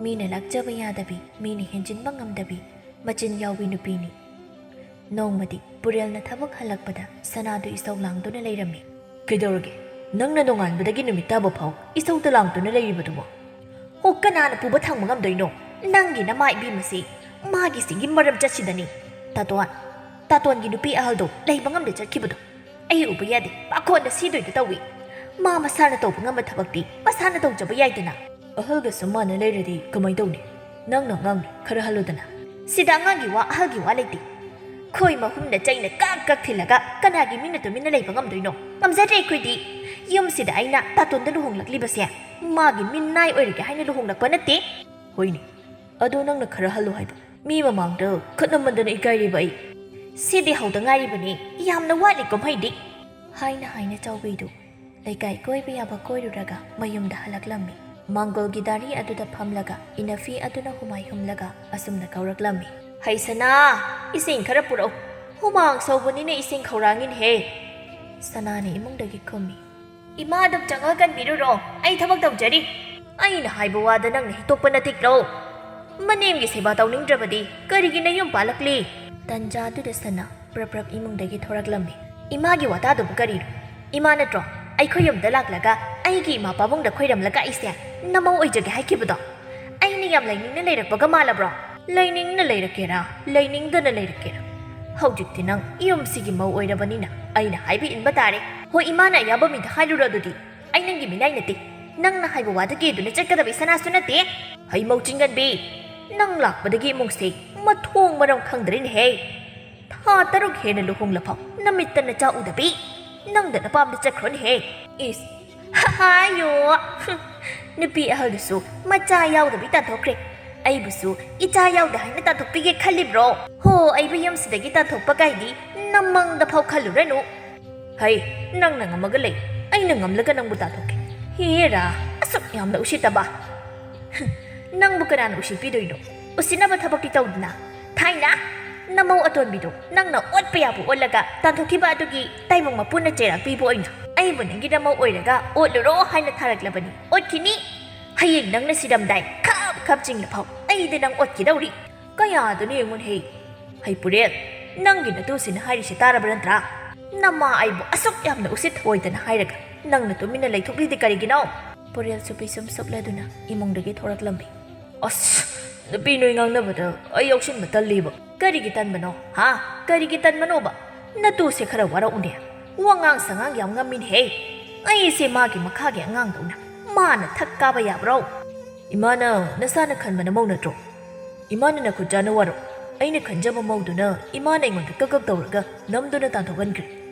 ꯃꯤꯅ ꯂꯥꯛꯆꯕ ꯌꯥꯗꯕꯤ, ꯃꯤꯅ ꯍꯦꯟꯖꯤꯟꯕ ꯉꯝꯗꯕꯤ, ꯃꯆꯤꯟ ꯌꯥꯎꯕꯤ ꯅꯨꯄꯤꯅꯤ꯫ ꯅꯣꯡꯃꯗꯤ ꯄꯨꯔꯦꯜꯅ ꯊꯕꯛ ꯍꯜꯂꯛꯄꯗ ꯁꯅꯥꯗꯨ ꯏꯁꯧ ꯂꯥꯡꯗꯨꯅ ꯂꯩꯔꯝꯃꯤ꯫ "ꯀꯩꯗꯧꯔꯒꯦ? ꯅꯪꯅ ꯅꯣꯡꯉꯥꯟꯕꯗꯒꯤ ꯅꯨꯃꯤꯠ ꯇꯥꯕ ꯐꯥꯎ ꯏꯁꯧꯗ ꯂꯥꯡꯗꯨꯅ ꯂꯩꯔꯤꯕꯗꯨꯕꯣ? ꯍꯣ, ꯀꯅꯥꯅ ꯄꯨꯕ ꯊꯥꯡꯕ ꯉꯝꯗꯣꯏꯅꯣ? "ꯅꯪꯒꯤ ꯅꯃꯥ ꯏꯕꯦꯝꯃꯁꯤ ꯃꯥꯒꯤ ꯁꯤꯒꯤ ꯃꯔꯝ ꯆꯠꯁꯤꯗꯅꯤ꯫ ꯇꯥꯇꯣꯟ, ꯇꯥꯇꯣꯟꯒꯤ ꯅꯨꯄꯤ ꯑꯍꯜꯗꯣ ꯂꯩꯕ ꯉꯝꯗ ꯆꯠꯈꯤꯕꯗꯣ ꯑꯩ ꯎꯕ ꯌꯥꯗꯦ, ꯄꯥꯈꯣꯟꯗ ꯁꯤꯗꯣꯏꯗ ꯇꯧꯏ꯫ ꯃꯥ ꯃꯁꯥꯅ ꯇꯧꯕ ꯉꯝꯕ ꯊꯕꯛꯇꯤ ꯃꯁꯥꯅ ꯇꯧꯖꯕ ꯌꯥꯏꯗꯅ꯫ ꯑꯍꯜꯒ ꯁꯨꯝ ꯃꯥꯟꯅ ꯂꯩꯔꯗꯤ ꯀꯃꯥꯏ ꯇꯧꯅꯤ? ꯅꯪꯅ ꯑꯉꯥꯡꯅꯤ, ꯈꯔ ꯍꯜꯂꯨꯗꯅ꯫" "ꯁꯤꯗ ꯑꯉꯥꯡꯒꯤ ꯋꯥ ꯑꯍꯜꯒꯤ ꯋꯥ ꯂꯩꯇꯦ꯫ ꯈꯣꯏ ꯃꯍꯨꯝꯅ ꯆꯩꯅ ꯀꯛ ꯀꯛ ꯊꯤꯜꯂꯒ ꯀꯅꯥꯒꯤ ꯃꯤꯅ ꯇꯨꯃꯤꯟꯅ ꯂꯩꯕ ꯉꯝꯗꯣꯏꯅꯣ? ꯉꯝꯖꯗ꯭ꯔꯦ ꯑꯩꯈꯣꯏꯗꯤ꯫ ꯌꯨꯝꯁꯤꯗ ꯑꯩꯅ ꯇꯥꯇꯣꯟꯗ ꯂꯨꯍꯣꯡꯂꯛꯂꯤꯕꯁꯦ ꯃꯥꯒꯤ ꯃꯤꯅꯥꯏ ꯑꯣꯏꯔꯒꯦ ꯍꯥꯏꯅ ꯂꯨꯍꯣꯡꯂꯛꯄ ꯅꯠꯇꯦ꯫" "ꯍꯣꯏꯅꯦ, ꯑꯗꯣ ꯅꯪꯅ ꯈꯔ ꯍꯜꯂꯨ ꯍꯥꯏꯕ꯫ ꯃꯤ ꯃꯃꯥꯡꯗ ꯈꯠꯅꯃꯟꯗꯅ ꯏꯀꯥꯏꯔꯦꯕ ꯑꯩ꯫" "ꯁꯤꯗꯤ ꯍꯧꯗ ꯉꯥꯏꯔꯤꯕꯅꯤ, ꯌꯥꯝꯅ ꯋꯥꯠꯂꯤ ꯀꯨꯝꯍꯩꯗꯤ꯫" ꯍꯥꯏꯅ ꯍꯥꯏꯅ ꯆꯥꯎꯕꯤꯗꯨ ꯂꯩꯀꯥꯏ ꯀꯣꯏꯕ ꯌꯥꯕ ꯀꯣꯏꯔꯨꯔꯒ ꯃꯌꯨꯝꯗ ꯍꯜꯂꯛꯂꯝꯃꯤ꯫ ꯃꯥꯡꯒꯣꯜꯒꯤ ꯗꯥꯔꯤ ꯑꯗꯨꯗ ꯐꯝꯂꯒ ꯏꯅꯐꯤ ꯑꯗꯨꯅ ꯍꯨꯃꯥꯏ ꯍꯨꯝꯂꯒ ꯑꯁꯨꯝꯅ ꯀꯧꯔꯛꯂꯝꯃꯤ, "ꯍꯩ ꯁꯅꯥ, ꯏꯁꯤꯡ ꯈꯔ ꯄꯨꯔꯛꯎ꯫ ꯍꯨꯃꯥꯡ ꯁꯧꯕꯅꯤꯅ ꯏꯁꯤꯡ ꯈꯧꯔꯥꯡꯉꯤꯅꯦꯍꯦ꯫" ꯁꯅꯥꯅ ꯏꯃꯨꯡꯗꯒꯤ ꯈꯨꯝꯃꯤ, "ꯏꯃꯥ ꯑꯗꯨꯝ ꯆꯪꯉ ꯀꯟꯕꯤꯔꯨꯔꯣ, ꯑꯩ ꯊꯕꯛ ꯇꯧꯖꯔꯤ꯫" "ꯑꯩꯅ ꯍꯥꯏꯕ ꯋꯥꯗ ꯅꯪꯅ ꯍꯤꯛꯇꯣꯛꯄ ꯅꯇꯤꯛꯂꯣ? ꯃꯅꯦꯝꯒꯤ ꯁꯦꯕꯥ ꯇꯧꯅꯤꯡꯗ꯭ꯔꯕꯗꯤ ꯀꯔꯤꯒꯤ ꯅꯌꯨꯝ ꯄꯥꯜꯂꯛꯂꯤ?" ꯇꯟꯖꯥꯗꯨꯗ ꯁꯅꯥ ꯄ꯭ꯔꯞ ꯄ꯭ꯔꯞ ꯏꯃꯨꯡꯗꯒꯤ ꯊꯣꯔꯛꯂꯝꯃꯤ꯫ "ꯏꯃꯥꯒꯤ ꯋꯥꯇꯥꯗꯨꯕꯨ ꯀꯔꯤꯅꯣ? ꯏꯃꯥ ꯅꯠꯇ꯭ꯔꯣ ꯑꯩꯈꯣꯏ ꯌꯨꯝꯗ ꯂꯥꯛꯂꯒ ꯑꯩꯒꯤ ꯏꯃꯥ ꯄꯥꯕꯨꯡꯗ ꯈꯣꯏꯔꯝꯂꯒ ꯑꯩꯁꯦ ꯅꯃꯧ ꯑꯣꯏꯖꯒꯦ ꯍꯥꯏꯈꯤꯕꯗꯣ? ꯑꯩꯅ ꯌꯥꯝ ꯂꯩꯅꯤꯡꯅ ꯂꯩꯔꯛꯄꯒ ꯃꯥꯜꯂꯕ꯭ꯔꯣ?" "ꯂꯩꯅꯤꯡꯅ ꯂꯩꯔꯛꯀꯦꯔꯥ, ꯂꯩꯅꯤꯡꯗꯅ ꯂꯩꯔꯛꯀꯦꯔꯥ, ꯍꯧꯖꯤꯛꯇꯤ ꯅꯪ ꯌꯨꯝꯁꯤꯒꯤ ꯃꯧ ꯑꯣꯏꯔꯕꯅꯤꯅ ꯑꯩꯅ ꯍꯥꯏꯕ ꯏꯟꯕ ꯇꯥꯔꯦ꯫" "ꯍꯣꯏ, ꯏꯃꯥꯅ ꯑꯌꯥꯕ ꯃꯤꯗ ꯍꯥꯏꯔꯨꯔꯣ ꯑꯗꯨꯗꯤ꯫ ꯑꯩ ꯅꯪꯒꯤ ꯃꯤꯅꯥꯏ ꯅꯠꯇꯦ꯫ ꯅꯪꯅ ꯍꯥꯏꯕ ꯋꯥꯗ ꯀꯦꯗꯨꯅ ꯆꯠꯀꯗꯕ ꯏꯁꯅꯥꯁꯨ ꯅꯠꯇꯦ꯫" "ꯍꯩ ꯃꯧ ꯆꯤꯡꯒꯟꯕꯤ, ꯅꯪ ꯂꯥꯛꯄꯗꯒꯤ ꯏꯃꯨꯡꯁꯦ ꯃꯊꯣꯡ ꯃꯔꯝ ꯈꯪꯗ꯭ꯔꯦꯅꯦꯍꯦ꯫ ꯊꯥ ꯇꯔꯨꯛ ꯍꯦꯟꯅ ꯂꯨꯍꯣꯡꯂꯐꯥꯎ ꯅꯃꯤꯠꯇ ꯅꯆꯥ ꯎꯗꯕꯤ, ꯅꯪꯗ ꯅꯄꯥꯝꯗ ꯆꯠꯈ꯭ꯔꯣꯅꯦꯍꯦ꯫" "ꯏꯁ, ꯍꯥꯏꯌꯣ, ꯍꯨꯝ, ꯅꯨꯄꯤ ꯑꯍꯜꯗꯨꯁꯨ ꯃꯆꯥ ꯌꯥꯎꯗꯕꯤ ꯇꯥꯟꯊꯣꯛꯈ꯭ꯔꯦ꯫ ꯑꯩꯕꯨꯁꯨ ꯏꯆꯥ ꯌꯥꯎꯗꯦ ꯍꯥꯏꯅ ꯇꯥꯟꯊꯣꯛꯄꯤꯒꯦ ꯈꯜꯂꯤꯕ꯭ꯔꯣ? ꯍꯣ, ꯑꯩꯕꯨ ꯌꯨꯝꯁꯤꯗꯒꯤ ꯇꯥꯟꯊꯣꯛꯄ ꯀꯥꯏꯗꯤ ꯅꯃꯪꯗ ꯐꯥꯎ ꯈꯜꯂꯨꯔꯅꯨ꯫" "ꯍꯩ, ꯅꯪꯅ ꯉꯝꯃꯒ ꯂꯩ, ꯑꯩꯅ ꯉꯝꯂꯒ ꯅꯪꯕꯨ ꯇꯥꯟꯊꯣꯛꯀꯦ꯫ ꯍꯦꯔꯥ, ꯑꯁꯨꯛ ꯌꯥꯝꯅ ꯎꯁꯤꯠꯇꯕ꯫ ꯍꯨꯝ, ꯅꯪꯕꯨ ꯀꯅꯥꯅ ꯎꯁꯤꯠꯄꯤꯗꯣꯏꯅꯣ? ꯎꯁꯤꯠꯅꯕ ꯊꯕꯛꯇꯤ ꯇꯧꯗꯅ꯫ ꯊꯥꯏꯅ ꯅꯃꯧ ꯑꯇꯣꯟꯕꯤꯗꯣ ꯅꯪꯅ ꯑꯣꯠꯄ ꯌꯥꯕ ꯑꯣꯠꯂꯒ ꯇꯥꯟꯊꯣꯛꯈꯤꯕ ꯑꯗꯨꯒꯤ ꯇꯥꯏꯕꯪ ꯃꯄꯨꯅ ꯆꯩꯔꯥꯛ ꯄꯤꯕ ꯑꯣꯏꯅ ꯑꯩꯕꯨ ꯅꯪꯒꯤ ꯅꯃꯧ ꯑꯣꯏꯔꯒ ꯑꯣꯠꯂꯨꯔꯣ ꯍꯥꯏꯅ ꯊꯥꯔꯛꯂꯕꯅꯤ꯫ ꯑꯣꯠꯈꯤꯅꯤ꯫ ꯍꯌꯦꯡ ꯅꯪꯅ ꯁꯤꯔꯝꯗꯥꯏ ꯈꯞ ꯈꯞ ꯆꯤꯡꯂꯐꯥꯎ ꯑꯩꯗꯤ ꯅꯪ ꯑꯣꯠꯈꯤꯗꯧꯔꯤ꯫ ꯀꯌꯥꯗꯅꯣ ꯌꯦꯡꯉꯨꯅꯦꯍꯦ꯫ ꯍꯩ ꯄꯨꯔꯦꯜ, ꯅꯪꯒꯤ ꯅꯇꯨꯁꯤꯅ ꯍꯥꯏꯔꯤꯁꯦ ꯇꯥꯔꯕ ꯅꯠꯇ꯭ꯔꯥ? ꯅꯃꯥ ꯑꯩꯕꯨ ꯑꯁꯨꯛ ꯌꯥꯝꯅ ꯎꯁꯤꯠ ꯊꯑꯣꯏꯗꯅ ꯍꯥꯏꯔꯒ ꯅꯪꯅ ꯇꯨꯃꯤꯟꯅ ꯂꯩꯊꯣꯛꯂꯤꯗꯤ ꯀꯔꯤꯒꯤꯅꯣ?" ꯄꯨꯔꯦꯜꯁꯨ ꯄꯤꯁꯨꯝ ꯁꯨꯞꯂꯗꯨꯅ ꯏꯃꯨꯡꯗꯒꯤ ꯊꯣꯔꯛꯂꯝꯃꯤ꯫ "ꯑꯁ, ꯅꯨꯄꯤ ꯅꯣꯏ ꯉꯥꯡꯅꯕꯗ ꯑꯩ ꯌꯥꯎꯁꯤꯟꯕ ꯇꯜꯂꯤꯕ꯫ ꯀꯔꯤꯒꯤ ꯇꯟꯕꯅꯣ? ꯍꯥ? ꯀꯔꯤꯒꯤ ꯇꯟꯕꯅꯣꯕ? ꯅꯇꯨꯁꯦ ꯈꯔ ꯋꯥꯔꯛꯎꯅꯦ꯫ ꯋꯥꯉꯥꯡ ꯁꯉꯥꯡ ꯌꯥꯝ ꯉꯝꯃꯤꯅꯦꯍꯦ꯫ ꯑꯩꯁꯦ ꯃꯥꯒꯤ ꯃꯈꯥꯒꯤ ꯑꯉꯥꯡꯗꯧꯅ ꯃꯥꯅ ꯊꯛ ꯀꯥꯕ ꯌꯥꯕ꯭ꯔꯣ? ꯏꯃꯥꯅ ꯅꯁꯥꯅ ꯈꯟꯕꯅ ꯃꯧ ꯅꯠꯇ꯭ꯔꯣ? ꯏꯃꯥꯅ ꯅꯈꯨꯠ ꯆꯥꯅ ꯋꯥꯔꯣ꯫ ꯑꯩꯅ ꯈꯟꯖꯕ ꯃꯧꯗꯨꯅ ꯏꯃꯥꯅ ꯑꯩꯉꯣꯟꯗ ꯀꯛ ꯀꯛ ꯇꯧꯔꯒ ꯅꯝꯗꯨꯅ ꯇꯥꯟꯊꯣꯛꯍꯟꯈ꯭ꯔꯦ꯫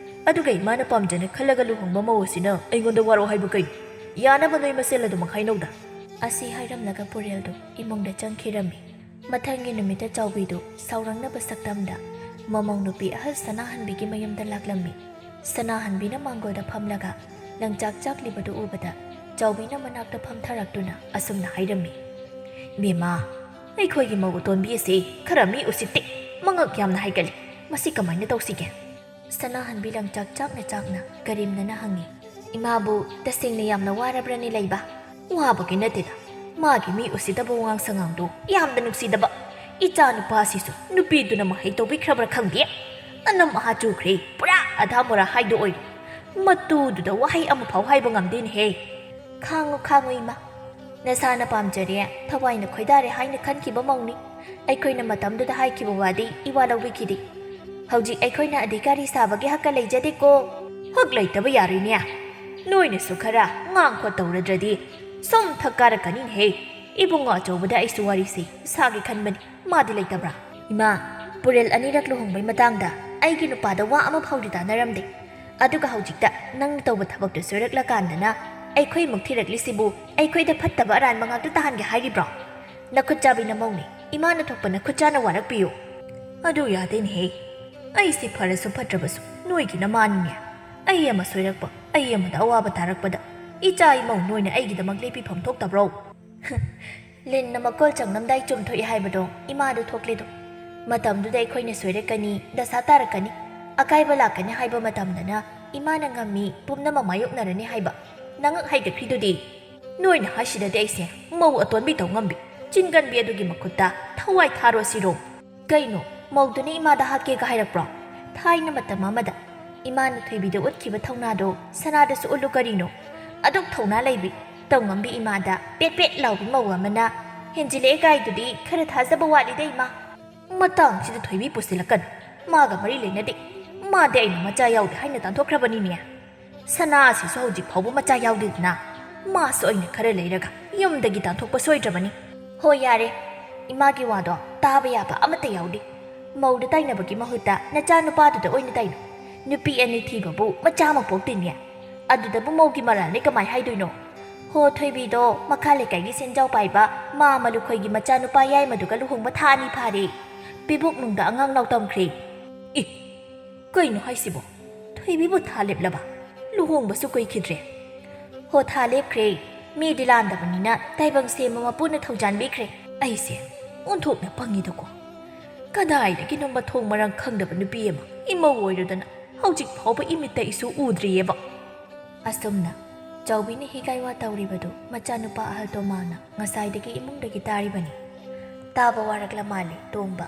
ꯑꯗꯨꯒ ꯏꯃꯥꯅ ꯄꯥꯝꯖꯅ ꯈꯜꯂꯒ ꯂꯨꯍꯣꯡꯕ ꯃꯧ ꯑꯁꯤꯅ ꯑꯩꯉꯣꯟꯗ ꯋꯥꯔꯣ ꯍꯥꯏꯕꯨ ꯀꯩꯅꯣ? ꯌꯥꯅꯕ ꯅꯣꯏ ꯃꯁꯦꯜ ꯑꯗꯨꯃꯛ ꯍꯥꯏꯅꯧꯗ꯫ ꯑꯁꯤ ꯍꯥꯏꯔꯝꯂꯒ ꯄꯨꯔꯦꯜꯗꯨ ꯏꯃꯨꯡꯗ ꯆꯪꯈꯤꯔꯝꯃꯤ꯫ ꯃꯊꯪꯒꯤ ꯅꯨꯃꯤꯠꯇ ꯆꯥꯎꯕꯤꯗꯨ ꯁꯥꯎꯔꯪꯅꯕ ꯁꯛꯇꯝꯗ ꯃꯃꯧ ꯅꯨꯄꯤ ꯑꯍꯜ ꯁꯅꯥꯍꯟꯕꯤꯒꯤ ꯃꯌꯨꯝꯗ ꯂꯥꯛꯂꯝꯃꯤ꯫ ꯁꯅꯥꯍꯟꯕꯤꯅ ꯃꯥꯡꯒꯣꯜꯗ ꯐꯝꯂꯒ ꯂꯪꯆꯥꯛ ꯆꯥꯛꯂꯤꯕꯗꯨ ꯎꯕꯗ ꯆꯥꯎꯕꯤꯅ ꯃꯅꯥꯛꯇ ꯐꯝꯊꯔꯛꯇꯨꯅ ꯑꯁꯨꯝꯅ ꯍꯥꯏꯔꯝꯃꯤ, "ꯕꯦꯝꯃ, ꯑꯩꯈꯣꯏꯒꯤ ꯃꯧ ꯑꯇꯣꯟꯕꯤ ꯑꯁꯤ ꯈꯔ ꯃꯤ ꯎꯁꯤꯠꯇꯦ, ꯃꯉꯛ ꯌꯥꯝꯅ ꯍꯥꯏꯒꯠꯂꯤ꯫ ꯃꯁꯤ ꯀꯃꯥꯏꯅ ꯇꯧꯁꯤꯒꯦ?" ꯁꯅꯥꯍꯟꯕꯤ ꯂꯪꯆꯥꯛ ꯆꯥꯛꯅ ꯆꯥꯛꯅ ꯀꯔꯤꯝꯅꯅ ꯍꯪꯉꯤ, "ꯏꯃꯥꯕꯨ ꯇꯁꯦꯡꯅ ꯌꯥꯝꯅ ꯋꯥꯔꯕ꯭ꯔꯅꯦ ꯂꯩꯕ?" "ꯋꯥꯕꯒꯤ ꯅꯠꯇꯦꯗ, ꯃꯥꯒꯤ ꯃꯤ ꯎꯁꯤꯠꯇꯕ ꯋꯥꯉꯥꯡ ꯁꯉꯥꯡꯗꯣ ꯌꯥꯝꯅ ꯅꯨꯡꯁꯤꯗꯕ꯫ ꯏꯆꯥ ꯅꯨꯄꯥꯁꯤꯁꯨ ꯅꯨꯄꯤꯗꯨꯅ ꯃꯍꯩ ꯇꯧꯕꯤꯈ꯭ꯔꯕ꯭ꯔꯥ ꯈꯪꯗꯦ꯫ ꯑꯅꯝ ꯑꯍꯥ ꯆꯨꯈ꯭ꯔꯦ, ꯄꯨꯔꯥ ꯑꯙꯥ ꯃꯣꯔꯥ ꯍꯥꯏꯗꯣ ꯑꯣꯏꯔꯦ꯫ ꯃꯇꯨꯗꯨꯗ ꯋꯥꯍꯩ ꯑꯃꯐꯥꯎ ꯍꯥꯏꯕ ꯉꯝꯗꯦꯅꯦꯍꯦ꯫" "ꯈꯥꯡꯉꯨ, ꯈꯥꯡꯉꯨ ꯏꯃꯥ꯫ ꯅꯁꯥꯅ ꯄꯥꯝꯖꯔꯦ, ꯊꯋꯥꯏꯅ ꯈꯣꯏꯗꯥꯔꯦ ꯍꯥꯏꯅ ꯈꯟꯈꯤꯕ ꯃꯧꯅꯤ꯫ ꯑꯩꯈꯣꯏꯅ ꯃꯇꯝꯗꯨꯗ ꯍꯥꯏꯈꯤꯕ ꯋꯥꯗꯤ ꯏꯋꯥ ꯂꯧꯕꯤꯈꯤꯗꯦ꯫ ꯍꯧꯖꯤꯛ ꯑꯩꯈꯣꯏꯅ ꯑꯙꯤꯀꯥꯔꯤ ꯁꯥꯕꯒꯤ ꯍꯛꯀ ꯂꯩꯖꯗꯦꯀꯣ꯫" "ꯍꯛ ꯂꯩꯇꯕ ꯌꯥꯔꯣꯏꯅꯦ꯫ ꯅꯣꯏꯅꯁꯨ ꯈꯔ ꯉꯥꯡ ꯈꯣꯠ ꯇꯧꯔꯗ꯭ꯔꯗꯤ ꯁꯨꯝ ꯊꯛ ꯀꯥꯔꯛꯀꯅꯤꯅꯦꯍꯦ꯫ ꯏꯕꯨꯡꯉꯣ ꯑꯆꯧꯕꯗ ꯑꯩꯁꯨ ꯋꯥꯔꯤꯁꯤ ꯁꯥꯒꯦ ꯈꯟꯕꯅꯤ꯫ ꯃꯥꯗꯤ ꯂꯩꯇꯕ꯭ꯔꯥ?" "ꯏꯃꯥ, ꯄꯨꯔꯦꯜ ꯑꯅꯤꯔꯛ ꯂꯨꯍꯣꯡꯕꯩ ꯃꯇꯥꯡꯗ ꯑꯩꯒꯤ ꯅꯨꯄꯥꯗ ꯋꯥ ꯑꯃ ꯐꯥꯎꯗꯤ ꯇꯥꯟꯅꯔꯝꯗꯦ꯫ ꯑꯗꯨꯒ ꯍꯧꯖꯤꯛꯇ ꯅꯪꯅ ꯇꯧꯕ ꯊꯕꯛꯇꯨ ꯁꯣꯏꯔꯛꯂꯀꯥꯟꯗꯅ ꯑꯩꯈꯣꯏ ꯏꯃꯨꯡ ꯊꯤꯔꯛꯂꯤꯁꯤꯕꯨ ꯑꯩꯈꯣꯏꯗ ꯐꯠꯇꯕ ꯑꯔꯥꯟꯕ ꯉꯥꯛꯇ ꯇꯥꯍꯟꯒꯦ ꯍꯥꯏꯔꯤꯕ꯭ꯔꯣ? ꯅꯈꯨꯠ ꯆꯥꯕꯤ ꯅꯃꯧꯅꯦ, ꯏꯃꯥꯅ ꯊꯣꯛꯄ ꯅꯈꯨꯠ ꯆꯥꯅ ꯋꯥꯔꯛꯄꯤꯌꯨ꯫" "ꯑꯗꯨ ꯌꯥꯗꯦꯅꯦꯍꯦ꯫ ꯑꯩꯁꯤ ꯐꯔꯁꯨ ꯐꯠꯇ꯭ꯔꯕꯁꯨ ꯅꯣꯏꯒꯤ ꯅꯃꯥꯅꯤꯅꯦ꯫ ꯑꯩ ꯑꯃ ꯁꯣꯏꯔꯛꯄ, ꯑꯩ ꯑꯃꯗ ꯑꯋꯥꯕ ꯇꯥꯔꯛꯄꯗ ꯏꯆꯥ ꯏꯃꯧ ꯅꯣꯏꯅ ꯑꯩꯒꯤꯗꯃꯛ ꯂꯦꯞꯄꯤꯐꯝ ꯊꯣꯛꯇꯕ꯭ꯔꯣ?" ꯂꯤꯟꯅ ꯃꯀꯣꯜ ꯆꯪꯂꯝꯗꯥꯏ ꯆꯨꯝꯊꯣꯛꯏ ꯍꯥꯏꯕꯗꯣ ꯏꯃꯥꯗꯨ ꯊꯣꯛꯂꯦꯗꯣ꯫ ꯃꯇꯝꯗꯨꯗ ꯑꯩꯈꯣꯏꯅ ꯁꯣꯏꯔꯛꯀꯅꯤ, ꯗꯁꯥ ꯇꯥꯔꯛꯀꯅꯤ, ꯑꯀꯥꯏꯕ ꯂꯥꯛꯀꯅꯤ ꯍꯥꯏꯕ ꯃꯇꯝꯗꯅ ꯏꯃꯥꯅ ꯉꯝꯃꯤ, ꯄꯨꯝꯅꯃꯛ ꯃꯥꯌꯣꯛꯅꯔꯅꯤ ꯍꯥꯏꯕ ꯅꯉꯛ ꯍꯩꯒꯠꯈ꯭ꯔꯤꯗꯨꯗꯤ꯫ ꯅꯣꯏꯅ ꯍꯥꯏꯁꯤꯗꯗꯤ ꯑꯩꯁꯦ ꯃꯧ ꯑꯇꯣꯟꯕꯤ ꯇꯧ ꯉꯝꯕꯤ, ꯆꯤꯟꯒꯟꯕꯤ ꯑꯗꯨꯒꯤ ꯃꯈꯨꯠꯇ ꯊꯋꯥꯏ ꯊꯥꯔꯣ ꯁꯤꯔꯣ? ꯀꯩꯅꯣ, ꯃꯧꯗꯨꯅ ꯏꯃꯥꯗ ꯍꯥꯠꯀꯦꯒ ꯍꯥꯏꯔꯛꯄ꯭ꯔꯣ? ꯊꯥꯏꯅ ꯃꯇꯝ ꯑꯃꯗ ꯏꯃꯥꯅ ꯊꯣꯏꯕꯤꯗ ꯎꯠꯈꯤꯕ ꯊꯧꯅꯥꯗꯣ ꯁꯅꯥꯗꯁꯨ ꯎꯠꯂꯨ ꯀꯔꯤꯅꯣ? ꯑꯗꯨꯛ ꯊꯧꯅꯥ ꯂꯩꯕꯤ, ꯇꯧꯉꯝꯕꯤ ꯏꯃꯥꯗ ꯄꯦꯠ ꯄꯦꯠ ꯂꯥꯎꯕꯤ ꯃꯧ ꯑꯃꯅ ꯍꯦꯟꯖꯤꯜꯂꯛꯑꯦ ꯀꯥꯏꯗꯨꯗꯤ ꯈꯔ ꯊꯥꯖꯕ ꯋꯥꯠꯂꯤꯗ, ꯏꯃꯥ꯫ ꯃꯇꯥꯡꯁꯤꯗ ꯊꯣꯏꯕꯤ ꯄꯨꯁꯤꯜꯂꯛꯀꯅꯨ꯫ ꯃꯥꯒ ꯃꯔꯤ ꯂꯩꯅꯗꯦ꯫ ꯃꯥꯗꯤ ꯑꯩꯅ ꯃꯆꯥ ꯌꯥꯎꯗꯦ ꯍꯥꯏꯅ ꯇꯥꯟꯊꯣꯛꯈ꯭ꯔꯕꯅꯤꯅꯦ꯫ ꯁꯅꯥꯁꯤꯁꯨ ꯍꯧꯖꯤꯛ ꯐꯥꯎꯕ ꯃꯆꯥ ꯌꯥꯎꯗꯦꯗꯅ꯫ ꯃꯥꯁꯨ ꯑꯩꯅ ꯈꯔ ꯂꯩꯔꯒ ꯌꯨꯝꯗꯒꯤ ꯇꯥꯟꯊꯣꯛꯄ ꯁꯣꯏꯗ꯭ꯔꯕꯅꯤ꯫ ꯍꯣꯏ, ꯌꯥꯔꯦ꯫ ꯏꯃꯥꯒꯤ ꯋꯥꯗꯣ ꯇꯥꯕ ꯌꯥꯕ ꯑꯃꯠꯇ ꯌꯥꯎꯗꯦ꯫ ꯃꯧꯗ ꯇꯥꯏꯅꯕꯒꯤ ꯃꯍꯨꯠꯇ ꯅꯆꯥꯅꯨꯄꯥꯗꯨꯗ ꯑꯣꯏꯅ ꯇꯥꯏꯅꯧ꯫ ꯅꯨꯄꯤ ꯑꯅꯤ ꯊꯤꯕꯕꯨ ꯃꯆꯥ ꯑꯃ ꯄꯣꯛꯇꯦꯅꯦ꯫ ꯑꯗꯨꯗꯕꯨ ꯃꯧꯒꯤ ꯃꯔꯥꯜꯅꯤ ꯀꯃꯥꯏ ꯍꯥꯏꯗꯣꯏꯅꯣ? ꯍꯣ, ꯊꯣꯏꯕꯤꯗꯣ ꯃꯈꯥ ꯂꯩꯀꯥꯏꯒꯤ ꯁꯦꯟꯖꯥꯎ ꯄꯥꯏꯕ ꯃꯥ ꯃꯂꯨꯈꯣꯏꯒꯤ ꯃꯆꯥꯅꯨꯄꯥ ꯌꯥꯏꯃꯗꯨꯒ ꯂꯨꯍꯣꯡꯕ ꯊꯥ ꯑꯅꯤ ꯐꯥꯔꯦ꯫ ꯄꯤꯕꯨꯛꯅꯨꯡꯗ ꯑꯉꯥꯡ ꯅꯥꯎ ꯇꯝꯈ꯭ꯔꯦ꯫ ꯏ! ꯀꯩꯅꯣ ꯍꯥꯏꯁꯤꯕꯣ? ꯊꯣꯏꯕꯤꯕꯨ ꯊꯥ ꯂꯦꯞꯂꯕ? ꯂꯨꯍꯣꯡꯕꯁꯨ ꯀꯨꯏꯈꯤꯗ꯭ꯔꯦ꯫ ꯍꯣ, ꯊꯥ ꯂꯦꯞꯈ꯭ꯔꯦ꯫ ꯃꯤꯗꯤ ꯂꯥꯟꯗꯕꯅꯤꯅ ꯇꯥꯏꯕꯪ ꯁꯦꯝꯕ ꯃꯄꯨꯅ ꯊꯧꯖꯥꯟꯕꯤꯈ꯭ꯔꯦ꯫ ꯑꯩꯁꯦ ꯑꯣꯟꯊꯣꯛꯅ ꯄꯪꯉꯤꯗꯀꯣ꯫ ꯀꯗꯥꯏꯗꯒꯤꯅꯣ ꯃꯊꯣꯡ ꯃꯔꯥꯡ ꯈꯪꯗꯕ ꯅꯨꯄꯤ ꯑꯃ ꯏꯃꯧ ꯑꯣꯏꯔꯨꯗꯅ ꯍꯧꯖꯤꯛ ꯐꯥꯎꯕ ꯏꯃꯤꯠꯇ ꯏꯁꯨ ꯎꯗ꯭ꯔꯤꯑꯕ꯫ ꯑꯁꯨꯝꯅ ꯆꯥꯎꯕꯤꯅ ꯍꯤꯒꯥꯏ ꯋꯥ ꯇꯧꯔꯤꯕꯗꯨ ꯃꯆꯥꯅꯨꯄꯥ ꯑꯍꯜ ꯇꯣꯃꯥꯅ ꯉꯁꯥꯏꯗꯒꯤ ꯏꯃꯨꯡꯗꯒꯤ ꯇꯥꯔꯤꯕꯅꯤ꯫ ꯇꯥꯕ ꯋꯥꯔꯛꯂ ꯃꯥꯜꯂꯦ ꯇꯣꯝꯕ꯫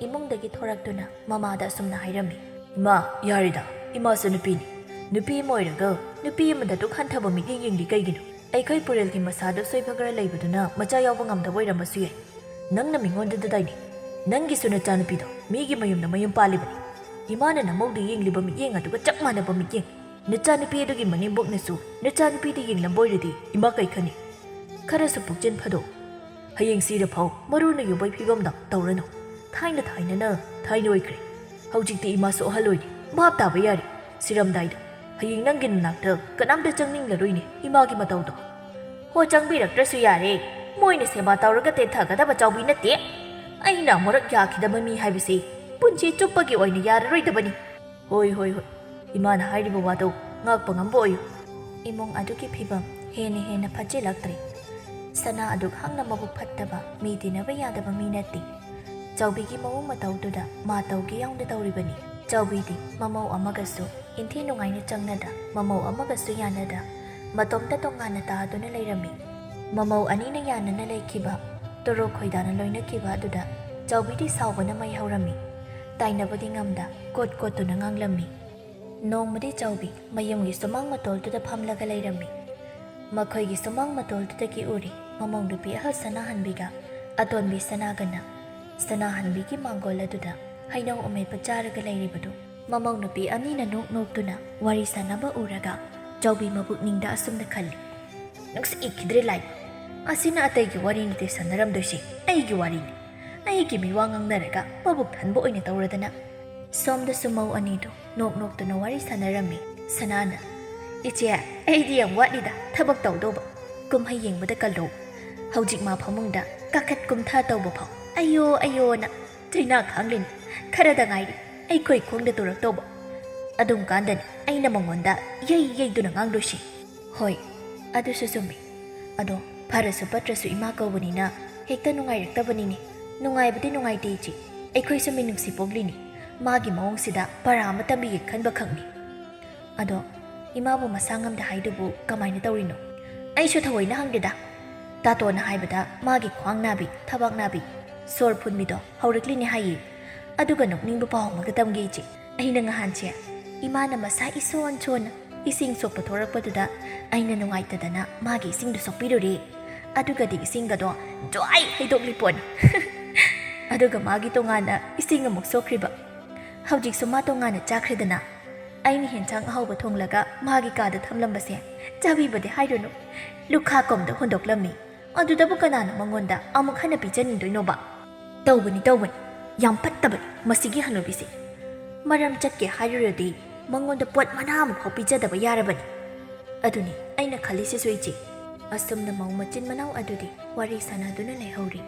ꯏꯃꯨꯡꯗꯒꯤ ꯊꯣꯔꯛꯇꯨꯅ ꯃꯃꯥꯗ ꯑꯁꯨꯝꯅ ꯍꯥꯏꯔꯝꯃꯤ꯫ ꯏꯃꯥ, ꯌꯥꯔꯦꯗ, ꯏꯃꯥꯁꯨ ꯅꯨꯄꯤꯅꯤ꯫ ꯅꯨꯄꯤ ꯑꯃ ꯑꯣꯏꯔꯒ ꯅꯨꯄꯤ ꯑꯃꯗ ꯑꯗꯨꯛ ꯍꯟꯊꯕ ꯃꯤꯠꯌꯦꯡ ꯌꯦꯡꯂꯤ ꯀꯩꯒꯤꯅꯣ? ꯑꯩꯈꯣꯏ ꯄꯨꯔꯦꯜꯒꯤ ꯃꯁꯥꯗꯣ ꯁꯣꯏꯕ ꯈꯔ ꯂꯩꯕꯗꯨꯅ ꯃꯆꯥ ꯌꯥꯎꯕ ꯉꯝꯗꯕ ꯑꯣꯏꯔꯝꯕꯁꯨ ꯌꯥꯏ꯫ ꯅꯪꯅ ꯃꯤꯉꯣꯟꯗ ꯗꯗꯥꯏꯅꯦ꯫ ꯅꯪꯒꯤꯁꯨ ꯅꯆꯥꯅꯨꯄꯤꯗꯣ ꯃꯤꯒꯤ ꯃꯌꯨꯝꯗ ꯃꯌꯨꯝ ꯄꯥꯜꯂꯤꯕꯅꯤ꯫ ꯏꯃꯥꯅ ꯅꯃꯧꯗ ꯌꯦꯡꯂꯤꯕ ꯃꯤꯠꯌꯦꯡ ꯑꯗꯨꯒ ꯆꯞ ꯃꯥꯟꯅꯕ ꯃꯤꯠꯌꯦꯡ꯫ ꯅꯆꯥꯅꯨꯄꯤ ꯑꯗꯨꯒꯤ ꯃꯅꯦꯝꯕꯣꯛꯅꯁꯨ ꯅꯆꯥꯅꯨꯄꯤꯗ ꯌꯦꯡꯂꯝꯕ ꯑꯣꯏꯔꯗꯤ ꯏꯃꯥ ꯀꯩ ꯈꯟꯅꯤ? ꯈꯔꯁꯨ ꯄꯨꯛꯆꯦꯜ ꯐꯗꯣꯛ꯫ ꯍꯌꯦꯡ ꯁꯤꯔꯐꯥꯎ ꯃꯔꯨꯅ ꯌꯨꯕꯩ ꯐꯤꯕꯝꯗ ꯇꯧꯔꯅꯨ꯫ ꯊꯥꯏꯅ ꯊꯥꯏꯅꯅ ꯊꯥꯏꯅ ꯑꯣꯏꯈ꯭ꯔꯦ꯫ ꯍꯧꯖꯤꯛꯇꯤ ꯏꯃꯥꯁꯨ ꯑꯍꯜ ꯑꯣꯏꯔꯦ꯫ ꯚꯥꯞ ꯇꯥꯕ ꯌꯥꯔꯦ꯫ ꯁꯤꯔꯝꯗꯥꯏꯗ ꯍꯌꯦꯡ ꯅꯪꯒꯤ ꯅꯅꯥꯛꯇ ꯀꯅꯥꯝꯇ ꯆꯪꯅꯤꯡꯂꯔꯣꯏꯅꯦ ꯏꯃꯥꯒꯤ ꯃꯇꯧꯗꯣ꯫ ꯍꯣ, ꯆꯪꯕꯤꯔꯛꯇ꯭ꯔꯁꯨ ꯌꯥꯔꯦ꯫ ꯃꯣꯏꯅ ꯁꯦꯕꯥ ꯇꯧꯔꯒ ꯇꯦꯟꯊꯒꯗꯕ ꯆꯥꯎꯕꯤ ꯅꯠꯇꯦ꯫ ꯑꯩꯅ ꯑꯃꯨꯔꯛ ꯌꯥꯈꯤꯗꯕ ꯃꯤ ꯍꯥꯏꯕꯁꯤ ꯄꯨꯟꯁꯤ ꯆꯨꯞꯄꯒꯤ ꯑꯣꯏꯅ ꯌꯥꯔꯔꯣꯏꯗꯕꯅꯤ꯫ ꯍꯣꯏ, ꯍꯣꯏ, ꯍꯣꯏ꯫ ꯏꯃꯥꯅ ꯍꯥꯏꯔꯤꯕ ꯋꯥꯗꯣ ꯉꯥꯛꯄ ꯉꯝꯕ ꯑꯣꯏꯌꯨ꯫ ꯏꯃꯨꯡ ꯑꯗꯨꯒꯤ ꯐꯤꯕꯝ ꯍꯦꯟꯅ ꯍꯦꯟꯅ ꯐꯠꯆꯤꯜꯂꯛꯇ꯭ꯔꯦ꯫ ꯁꯅꯥ ꯑꯗꯨꯛ ꯍꯥꯛꯅ ꯃꯕꯨꯛ ꯐꯠꯇꯕ, ꯃꯤ ꯇꯤꯟꯅꯕ ꯌꯥꯗꯕ ꯃꯤ ꯅꯠꯇꯦ꯫ ꯆꯥꯎꯕꯤꯒꯤ ꯃꯑꯣꯡ ꯃꯇꯧꯗꯨꯗ ꯃꯥ ꯇꯧꯒꯦ ꯌꯥꯎꯅ ꯇꯧꯔꯤꯕꯅꯤ꯫ ꯆꯥꯎꯕꯤꯗꯤ ꯃꯃꯧ ꯑꯃꯒꯁꯨ ꯏꯟꯊꯤ ꯅꯨꯡꯉꯥꯏꯅ ꯆꯪꯅꯗ, ꯃꯃꯧ ꯑꯃꯒꯁꯨ ꯌꯥꯅꯗ, ꯃꯇꯣꯝꯇ ꯇꯣꯉꯥꯟꯅ ꯇꯥꯗꯨꯅ ꯂꯩꯔꯝꯃꯤ꯫ ꯃꯃꯧ ꯑꯅꯤꯅ ꯌꯥꯅꯅ ꯂꯩꯈꯤꯕ, ꯇꯣꯔꯣꯛ ꯈꯣꯏꯗꯥꯅ ꯂꯣꯏꯅꯈꯤꯕ ꯑꯗꯨꯗ ꯆꯥꯎꯕꯤꯗꯤ ꯁꯥꯎꯕꯅ ꯃꯩ ꯍꯧꯔꯝꯃꯤ꯫ ꯇꯥꯏꯅꯕꯗꯤ ꯉꯝꯗ, ꯀꯣꯠ ꯀꯣꯠꯇꯨꯅ ꯉꯥꯡꯂꯝꯃꯤ꯫ ꯅꯣꯡꯃꯗꯤ ꯆꯥꯎꯕꯤ ꯃꯌꯨꯝꯒꯤ ꯁꯨꯃꯥꯡ ꯃꯇꯣꯜꯗꯨꯗ ꯐꯝꯂꯒ ꯂꯩꯔꯝꯃꯤ꯫ ꯃꯈꯣꯏꯒꯤ ꯁꯨꯃꯥꯡ ꯃꯇꯣꯜꯗꯨꯗꯒꯤ ꯎꯔꯤ ꯃꯃꯧ ꯅꯨꯄꯤ ꯑꯍꯜ ꯁꯅꯥꯍꯟꯕꯤꯒ ꯑꯇꯣꯟꯕꯤ ꯁꯅꯥꯒꯅ ꯁꯅꯥꯍꯟꯕꯤꯒꯤ ꯃꯥꯡꯒꯣꯜ ꯑꯗꯨꯗ ꯍꯩꯅꯧ ꯑꯃꯦꯠꯄ ꯆꯥꯔꯒ ꯂꯩꯔꯤꯕꯗꯨ ꯃꯃꯧ ꯅꯨꯄꯤ ꯑꯅꯤꯅ ꯅꯣꯛ ꯅꯣꯛꯇꯨꯅ ꯋꯥꯔꯤ ꯁꯥꯟꯅꯕ ꯎꯔꯒ ꯆꯥꯎꯕꯤ ꯃꯄꯨꯛꯅꯤꯡꯗ ꯑꯁꯨꯝꯅ ꯈꯜꯂꯤ, "ꯅꯨꯡꯁꯤꯈꯤꯗ꯭ꯔꯦ ꯂꯥꯏ, ꯑꯁꯤꯅ ꯑꯇꯩꯒꯤ ꯋꯥꯔꯤ ꯅꯠꯇꯦ ꯁꯥꯟꯅꯔꯝꯗꯣꯏꯁꯤ, ꯑꯩꯒꯤ ꯋꯥꯔꯤꯅꯤ꯫ ꯑꯩꯒꯤ ꯃꯤꯋꯥ ꯉꯥꯡꯅꯔꯒ ꯃꯕꯨꯛ ꯊꯟꯕ ꯑꯣꯏꯅ ꯇꯧꯔꯗꯅ"꯫ ꯁꯣꯝꯗꯁꯨ ꯃꯧ ꯑꯅꯤꯗꯨ ꯅꯣꯛ ꯅꯣꯛꯇꯨꯅ ꯋꯥꯔꯤ ꯁꯥꯟꯅꯔꯝꯃꯤ꯫ ꯁꯅꯥꯅ, "ꯏꯆꯦ, ꯑꯩꯗꯤ ꯌꯥꯝ ꯋꯥꯠꯂꯤꯗ ꯊꯕꯛ ꯇꯧꯗꯧꯕ꯫ ꯀꯨꯝꯍꯩ ꯌꯦꯡꯕꯗ ꯀꯜꯂꯣ꯫ ꯍꯧꯖꯤꯛ ꯃꯥ ꯐꯃꯨꯡꯗ ꯀꯥꯈꯠ ꯀꯨꯝꯊ ꯇꯧꯕ ꯐꯥꯎ ꯑꯌꯣ ꯑꯌꯣꯅ ꯆꯩꯅꯥ ꯈꯥꯡꯂꯤꯅꯤ꯫ ꯈꯔꯗ ꯉꯥꯏꯔꯤ ꯑꯩꯈꯣꯏ ꯈꯣꯡꯗ ꯇꯨꯔꯛꯇꯧꯕ꯫ ꯑꯗꯨꯝ ꯀꯥꯟꯗꯅꯤ ꯑꯩꯅ ꯃꯉꯣꯟꯗ ꯌꯩ ꯌꯩꯗꯨꯅ ꯉꯥꯡꯗꯣꯏꯁꯤ"꯫ "ꯍꯣꯏ, ꯑꯗꯨꯁꯨ ꯆꯨꯝꯃꯤ꯫ ꯑꯗꯣ ꯐꯔꯁꯨ ꯐꯠꯇ꯭ꯔꯁꯨ ꯏꯃꯥ ꯀꯧꯕꯅꯤꯅ ꯍꯦꯛꯇ ꯅꯨꯡꯉꯥꯏꯔꯛꯇꯕꯅꯤꯅꯦ꯫ ꯅꯨꯡꯉꯥꯏꯕꯗꯤ ꯅꯨꯡꯉꯥꯏꯇꯦ ꯏꯆꯦ꯫ ꯑꯩꯈꯣꯏꯁꯨ ꯃꯤꯅꯨꯡꯁꯤ ꯄꯣꯛꯂꯤꯅꯤ꯫ ꯃꯥꯒꯤ ꯃꯑꯣꯡꯁꯤꯗ ꯄꯔꯥ ꯑꯃ ꯇꯝꯕꯤꯒꯦ ꯈꯟꯕ ꯈꯛꯅꯤ꯫ ꯑꯗꯣ ꯏꯃꯥꯕꯨ ꯃꯁꯥ ꯉꯝꯗꯦ ꯍꯥꯏꯗꯨꯕꯨ ꯀꯃꯥꯏꯅ ꯇꯧꯔꯤꯅꯣ?" "ꯑꯩꯁꯨ ꯊꯑꯣꯏꯅ ꯍꯪꯗꯦꯗ꯫ ꯇꯥꯇꯣꯅ ꯍꯥꯏꯕꯗ ꯃꯥꯒꯤ ꯈ꯭ꯋꯥꯡ ꯅꯥꯕꯤ, ꯊꯕꯥꯛ ꯅꯥꯕꯤ, ꯁꯣꯔ ꯐꯨꯟꯕꯤꯗꯣ ꯍꯧꯔꯛꯂꯤꯅꯦ ꯍꯥꯏꯌꯦ꯫ ꯑꯗꯨꯒ ꯅꯣꯛꯅꯤꯡꯕ ꯄꯥꯎ ꯑꯃꯒ ꯇꯝꯒꯦ ꯏꯆꯦ꯫ ꯑꯩꯅ ꯉꯍꯥꯟꯁꯦ ꯏꯃꯥꯅ ꯃꯁꯥ ꯏꯁꯣꯟ ꯁꯣꯟꯅ ꯏꯁꯤꯡ ꯁꯣꯛꯄ ꯊꯣꯔꯛꯄꯗꯨꯗ ꯑꯩꯅ ꯅꯨꯡꯉꯥꯏꯇꯗꯅ ꯃꯥꯒꯤ ꯏꯁꯤꯡꯗꯣ ꯁꯣꯛꯄꯤꯔꯨꯔꯦ꯫ ꯑꯗꯨꯒꯗꯤ ꯏꯁꯤꯡꯒꯗꯣ ꯖ꯭ꯋꯥꯏ ꯍꯩꯗꯣꯛꯂꯤ ꯄꯣꯠꯅꯤ꯫ ꯑꯗꯨꯒ ꯃꯥꯒꯤ ꯇꯣꯉꯥꯟꯅ ꯏꯁꯤꯡ ꯑꯃꯨꯛ ꯁꯣꯛꯈ꯭ꯔꯤꯕ꯫ ꯍꯧꯖꯤꯛꯁꯨ ꯃꯥ ꯇꯣꯉꯥꯟꯅ ꯆꯥꯈ꯭ꯔꯦꯗꯅ꯫ ꯑꯩꯅ ꯍꯦꯟꯁꯥꯡ ꯑꯍꯥꯎꯕ ꯊꯣꯡꯂꯒ ꯃꯥꯒꯤ ꯀꯥꯗ ꯊꯝꯂꯝꯕꯁꯦ ꯆꯥꯕꯤꯕꯗꯤ ꯍꯥꯏꯔꯨꯅꯨ, ꯂꯨꯈꯥ ꯀꯣꯝꯗ ꯍꯨꯟꯗꯣꯛꯂꯝꯃꯤ꯫ ꯑꯗꯨꯗꯕꯨ ꯀꯅꯥꯅ ꯃꯉꯣꯟꯗ ꯑꯃꯨꯛ ꯍꯟꯅ ꯄꯤꯖꯅꯤꯡꯗꯣꯏꯅꯣꯕ?" "ꯇꯧꯕꯅꯤ, ꯇꯧꯕꯅꯤ꯫ ꯌꯥꯝ ꯐꯠꯇꯕꯅꯤ ꯃꯁꯤꯒꯤ ꯍꯅꯨꯕꯤꯁꯦ꯫ ꯃꯔꯝ ꯆꯠꯀꯦ ꯍꯥꯏꯔꯨꯔꯗꯤ ꯃꯉꯣꯟꯗ ꯄꯣꯠ ꯃꯅꯥ ꯑꯃꯐꯥꯎ ꯄꯤꯖꯗꯕ ꯌꯥꯔꯕꯅꯤ"꯫ ꯑꯗꯨꯅꯤ ꯑꯩꯅ ꯈꯜꯂꯤꯁꯤꯁꯨ ꯏꯆꯦ꯫ ꯑꯁꯨꯝꯅ ꯃꯧ ꯃꯆꯤꯟ ꯃꯅꯥꯎ ꯑꯗꯨꯗꯤ ꯋꯥꯔꯤ ꯁꯥꯟꯅꯗꯨꯅ ꯂꯩꯍꯧꯔꯤ꯫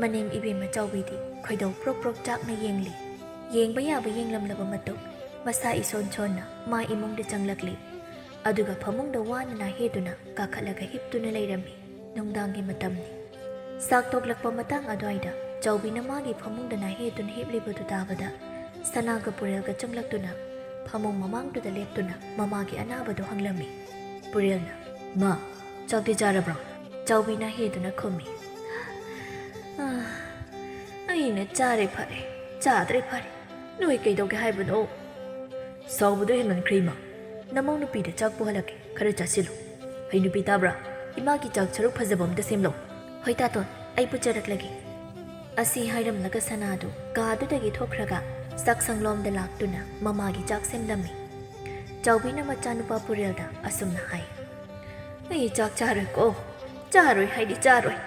ꯃꯅꯦꯝ ꯏꯕꯦꯝꯃ ꯆꯥꯎꯕꯤꯗꯤ ꯈꯣꯏꯗꯧ ꯄ꯭ꯔꯣꯛ ꯄ꯭ꯔꯣꯛ ꯆꯥꯛꯅ ꯌꯦꯡꯂꯤ꯫ ꯌꯦꯡꯕ ꯌꯥꯕ ꯌꯦꯡꯂꯝꯂꯕ ꯃꯇꯨꯡ ꯃꯁꯥ ꯏꯁꯣꯟ ꯁꯣꯟꯅ ꯃꯥ ꯏꯃꯨꯡꯗ ꯆꯪꯂꯛꯂꯤ꯫ ꯑꯗꯨꯒ ꯐꯃꯨꯡꯗ ꯋꯥꯅ ꯅꯥꯍꯦꯗꯨꯅ ꯀꯥꯈꯠꯂꯒ ꯍꯤꯞꯇꯨꯅ ꯂꯩꯔꯝꯃꯤ꯫ ꯅꯨꯡꯗꯥꯡꯒꯤ ꯃꯇꯝꯅꯤ꯫ ꯆꯥꯛ ꯇꯣꯛꯂꯛꯄ ꯃꯇꯥꯡ ꯑꯗꯨꯋꯥꯏꯗ ꯆꯥꯎꯕꯤꯅ ꯃꯥꯒꯤ ꯐꯃꯨꯡꯗ ꯅꯥꯍꯦꯗꯨꯅ ꯍꯤꯞꯂꯤꯕꯗꯨ ꯇꯥꯕꯗ ꯁꯅꯥꯒ ꯄꯨꯔꯦꯜꯒ ꯆꯪꯂꯛꯇꯨꯅ ꯐꯃꯨꯡ ꯃꯃꯥꯡꯗꯨꯗ ꯂꯦꯞꯇꯨꯅ ꯃꯃꯥꯒꯤ ꯑꯅꯥꯕꯗꯨ ꯍꯪꯂꯝꯃꯤ꯫ ꯄꯨꯔꯦꯜꯅ, "ꯃꯥ, ꯆꯥꯛꯇꯤ ꯆꯥꯔꯕ꯭ꯔꯣ?" ꯆꯥꯎꯕꯤ ꯅꯥꯍꯦꯗꯨꯅ ꯈꯨꯝꯃꯤ꯫ "ꯑꯥ, ꯑꯩꯅ ꯆꯥꯔꯦ ꯐꯔꯦ, ꯆꯥꯗ꯭ꯔꯦ ꯐꯔꯦ꯫ ꯅꯣꯏ ꯀꯩꯗꯧꯒꯦ ꯍꯥꯏꯕꯅꯣ?" "ꯁꯥꯎꯕꯗꯣ ꯍꯦꯟꯃꯟꯈ꯭ꯔꯦ ꯏꯃꯥ꯫ ꯅꯃꯧ ꯅꯨꯄꯤꯗ ꯆꯥꯛ ꯄꯨꯍꯜꯂꯛꯀꯦ, ꯈꯔ ꯆꯥꯁꯤꯜꯂꯨ꯫ ꯍꯩ ꯅꯨꯄꯤ ꯇꯥꯕ꯭ꯔꯥ? ꯏꯃꯥꯒꯤ ꯆꯥꯛ ꯁꯔꯨꯛ ꯐꯖꯕ ꯑꯝꯇ ꯁꯦꯝꯂꯣ꯫ "ꯍꯣꯏ ꯇꯥꯇꯣꯟ, ꯑꯩ ꯄꯨꯖꯔꯛꯂꯒꯦ"꯫ ꯑꯁꯤ ꯍꯥꯏꯔꯝꯂꯒ ꯁꯅꯥꯗꯨ ꯀꯥꯗꯨꯗꯒꯤ ꯊꯣꯛꯈ꯭ꯔꯒ ꯆꯥꯛꯁꯪꯂꯣꯝꯗ ꯂꯥꯛꯇꯨꯅ ꯃꯃꯥꯒꯤ ꯆꯥꯛ ꯁꯦꯝꯂꯝꯃꯤ꯫ ꯆꯥꯎꯕꯤꯅ ꯃꯆꯥꯅꯨꯄꯥ ꯄꯨꯔꯦꯜꯗ ꯑꯁꯨꯝꯅ ꯍꯥꯏ, "ꯑꯩ ꯆꯥꯛ ꯆꯥꯔꯣꯏꯀꯣ, ꯆꯥꯔꯣꯏ ꯍꯥꯏꯗꯤ ꯆꯥꯔꯣꯏ꯫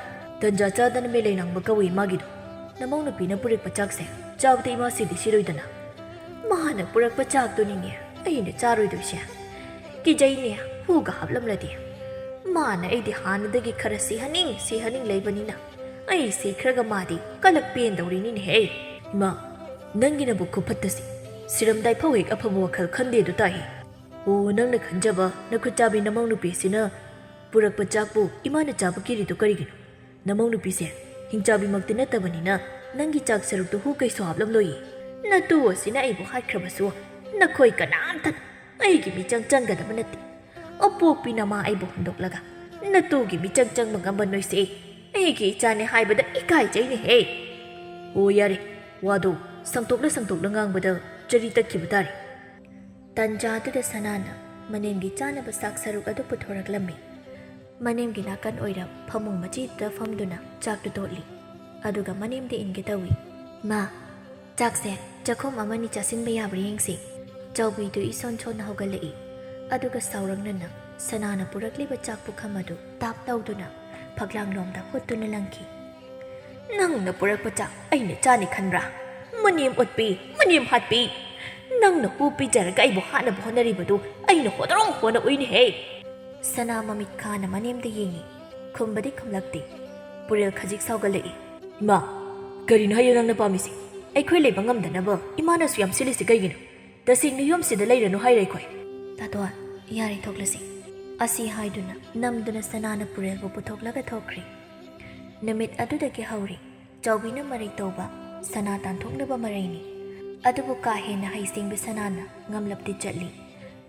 ꯇꯟꯖꯥ ꯆꯥꯗꯅ ꯃꯦꯂꯩ ꯂꯥꯡꯕ ꯀꯧꯏ ꯃꯥꯒꯤꯗꯣ꯫ ꯅꯃꯧ ꯅꯨꯄꯤꯅ ꯄꯨꯔꯛꯄ ꯆꯥꯛꯁꯦ ꯆꯥꯕꯗ ꯏꯃꯥ ꯁꯤꯗꯤ ꯁꯤꯔꯣꯏꯗꯅ꯫ ꯃꯥꯅ ꯄꯨꯔꯛꯄ ꯆꯥꯛꯇꯨꯅꯤꯅꯦ ꯑꯩꯅ ꯆꯥꯔꯣꯏꯗꯣꯏꯁꯦ꯫ ꯀꯤꯖꯩꯅꯦ, ꯍꯨꯒ ꯍꯥꯞꯂꯝꯂꯗꯤ꯫ ꯃꯥꯅ ꯑꯩꯗꯤ ꯍꯥꯟꯅꯗꯒꯤ ꯈꯔ ꯁꯤꯍꯟꯅꯤꯡ ꯁꯤꯍꯟꯅꯤꯡ ꯂꯩꯕꯅꯤꯅ ꯑꯩ ꯁꯤꯈ꯭ꯔꯒ ꯃꯥꯗꯤ ꯀꯂꯛ ꯄꯦꯟꯗꯧꯔꯤꯅꯤꯅꯦꯍꯦ꯫ ꯏꯃꯥ, ꯅꯪꯒꯤꯅꯕꯨ ꯈꯨꯐꯠꯇꯁꯤ꯫ ꯁꯤꯔꯝꯗꯥꯏ ꯐꯥꯎ ꯍꯦꯛ ꯑꯐꯕ ꯋꯥꯈꯜ ꯈꯟꯗꯦꯗꯨ ꯇꯥꯏꯍꯦ꯫ ꯑꯣ, ꯅꯪꯅ ꯈꯟꯖꯕ ꯅꯈꯨꯠ ꯆꯥꯕꯤ ꯅꯃꯧ ꯅꯨꯄꯤꯁꯤꯅ ꯄꯨꯔꯛꯄ ꯆꯥꯛꯄꯨ ꯏꯃꯥꯅ ꯆꯥꯕ ꯀꯤꯔꯤꯗꯨ ꯀꯔꯤꯒꯤꯅꯣ? ꯅꯃꯧ ꯅꯨꯄꯤꯁꯦ ꯍꯤꯡꯆꯥꯕꯤꯃꯛꯇꯤ ꯅꯠꯇꯕꯅꯤꯅ ꯅꯪꯒꯤ ꯆꯥꯛ ꯁꯔꯨꯛꯇꯨ ꯍꯨ ꯀꯩꯁꯨ ꯍꯥꯞꯂꯝꯂꯣꯏꯌꯦ꯫ ꯅꯇꯨ ꯑꯁꯤꯅ ꯑꯩꯕꯨ ꯍꯥꯠꯈ꯭ꯔꯕꯁꯨ ꯅꯈꯣꯏ ꯀꯅꯥꯝꯇꯅ ꯑꯩꯒꯤ ꯃꯤꯆꯪ ꯆꯪꯒꯗꯕ ꯅꯠꯇꯦ꯫ ꯑꯄꯣꯛꯄꯤ ꯅꯃꯥ ꯑꯩꯕꯨ ꯍꯨꯟꯗꯣꯛꯂꯒ ꯅꯇꯨꯒꯤ ꯃꯤꯆꯪ ꯆꯪꯕ ꯉꯝꯕ ꯅꯣꯏꯁꯦ ꯑꯩꯒꯤ ꯏꯆꯥꯅꯦ ꯍꯥꯏꯕꯗ ꯏꯀꯥꯏꯖꯩꯅꯦꯍꯦ꯫ ꯑꯣ ꯌꯥꯔꯦ, ꯋꯥꯗꯣ ꯁꯪꯇꯣꯛꯅ ꯁꯪꯇꯣꯛꯅ ꯉꯥꯡꯕꯗ ꯆꯔꯤ ꯇꯠꯈꯤꯕ ꯇꯥꯔꯦ꯫ ꯇꯟꯖꯥꯗꯨꯗ ꯁꯅꯥꯅ ꯃꯅꯦꯝꯒꯤ ꯆꯥꯅꯕ ꯆꯥꯛ ꯁꯔꯨꯛ ꯑꯗꯨ ꯄꯨꯊꯣꯔꯛꯂꯝꯃꯤ꯫ ꯃꯅꯦꯝꯒꯤ ꯅꯥꯀꯟ ꯑꯣꯏꯔꯞ ꯐꯃꯨꯡ ꯃꯆꯤꯗꯨꯗ ꯐꯝꯗꯨꯅ ꯆꯥꯛꯇꯨ ꯇꯣꯠꯂꯤ꯫ ꯑꯗꯨꯒ ꯃꯅꯦꯝꯗ ꯏꯟꯒꯦ ꯇꯧꯏ꯫ "ꯃꯥ, ꯆꯥꯛꯁꯦ ꯆꯥꯛꯈꯨꯝ ꯑꯃꯅꯤ ꯆꯥꯁꯤꯟꯕ ꯌꯥꯕ꯭ꯔꯥ ꯌꯦꯡꯁꯤ"꯫ ꯆꯥꯎꯕꯤꯗꯨ ꯏꯁꯣꯟ ꯁꯣꯟꯅ ꯍꯧꯒꯠꯂꯛꯏ꯫ ꯑꯗꯨꯒ ꯁꯥꯎꯔꯛꯅꯅ ꯁꯅꯥꯅ ꯄꯨꯔꯛꯂꯤꯕ ꯆꯥꯛ ꯄꯨꯈꯝ ꯑꯗꯨ ꯇꯥꯞ ꯇꯧꯗꯨꯅ ꯐꯛꯂꯥꯡꯂꯣꯝꯗ ꯍꯨꯠꯇꯨꯅ ꯂꯪꯈꯤ꯫ "ꯅꯪꯅ ꯄꯨꯔꯛꯄ ꯆꯥꯛ ꯑꯩꯅ ꯆꯥꯅꯤ ꯈꯟꯕ꯭ꯔꯥ? ꯃꯅꯦꯝ ꯑꯣꯠꯄꯤ, ꯃꯅꯦꯝ ꯍꯥꯠꯄꯤ! ꯅꯪꯅ ꯍꯨ ꯄꯤꯖꯔꯒ ꯑꯩꯕꯨ ꯍꯥꯠꯅꯕ ꯍꯣꯠꯅꯔꯤꯕꯗꯨ ꯑꯩꯅ ꯍꯣꯗ꯭ꯔꯣꯡ ꯍꯣꯅ ꯎꯏꯅꯦꯍꯦ!" ꯁꯅꯥ ꯃꯃꯤꯠ ꯈꯥꯅ ꯃꯅꯦꯝꯗ ꯌꯦꯡꯉꯤ꯫ ꯈꯨꯝꯕꯗꯤ ꯈꯨꯝꯂꯛꯇꯦ꯫ ꯄꯨꯔꯦꯜ ꯈꯖꯤꯛ ꯁꯥꯎꯒꯠꯂꯛꯏ꯫ "ꯏꯃꯥ, ꯀꯔꯤꯅꯣ ꯍꯥꯏꯌꯣ ꯅꯪꯅ ꯄꯥꯝꯃꯤꯁꯦ? ꯑꯩꯈꯣꯏ ꯂꯩꯕ ꯉꯝꯗꯅꯕ ꯏꯃꯥꯅꯁꯨ ꯌꯥꯝ ꯁꯤꯜꯂꯤꯁꯤ ꯀꯩꯒꯤꯅꯣ? ꯇꯁꯦꯡꯅ ꯌꯨꯝꯁꯤꯗ ꯂꯩꯔꯅꯨ ꯍꯥꯏꯔꯦ ꯑꯩꯈꯣꯏ꯫" "ꯇꯥꯇꯣꯟ, ꯌꯥꯔꯦ, ꯊꯣꯛꯂꯁꯤ"꯫ ꯑꯁꯤ ꯍꯥꯏꯗꯨꯅ ꯅꯝꯗꯨꯅ ꯁꯅꯥꯅ ꯄꯨꯔꯦꯜꯕꯨ ꯄꯨꯊꯣꯛꯂꯒ ꯊꯣꯛꯈ꯭ꯔꯤ꯫ ꯅꯨꯃꯤꯠ ꯑꯗꯨꯗꯒꯤ ꯍꯧꯔꯤ ꯆꯥꯎꯕꯤꯅ ꯃꯔꯩ ꯇꯧꯕ ꯁꯅꯥ ꯇꯥꯟꯊꯣꯛꯅꯕ ꯃꯔꯩꯅꯤ꯫ ꯑꯗꯨꯕꯨ ꯀꯥ ꯍꯦꯟꯅ ꯍꯩꯁꯤꯡꯕꯤ ꯁꯅꯥꯅ ꯉꯝꯂꯞꯇꯤ ꯆꯠꯂꯤ꯫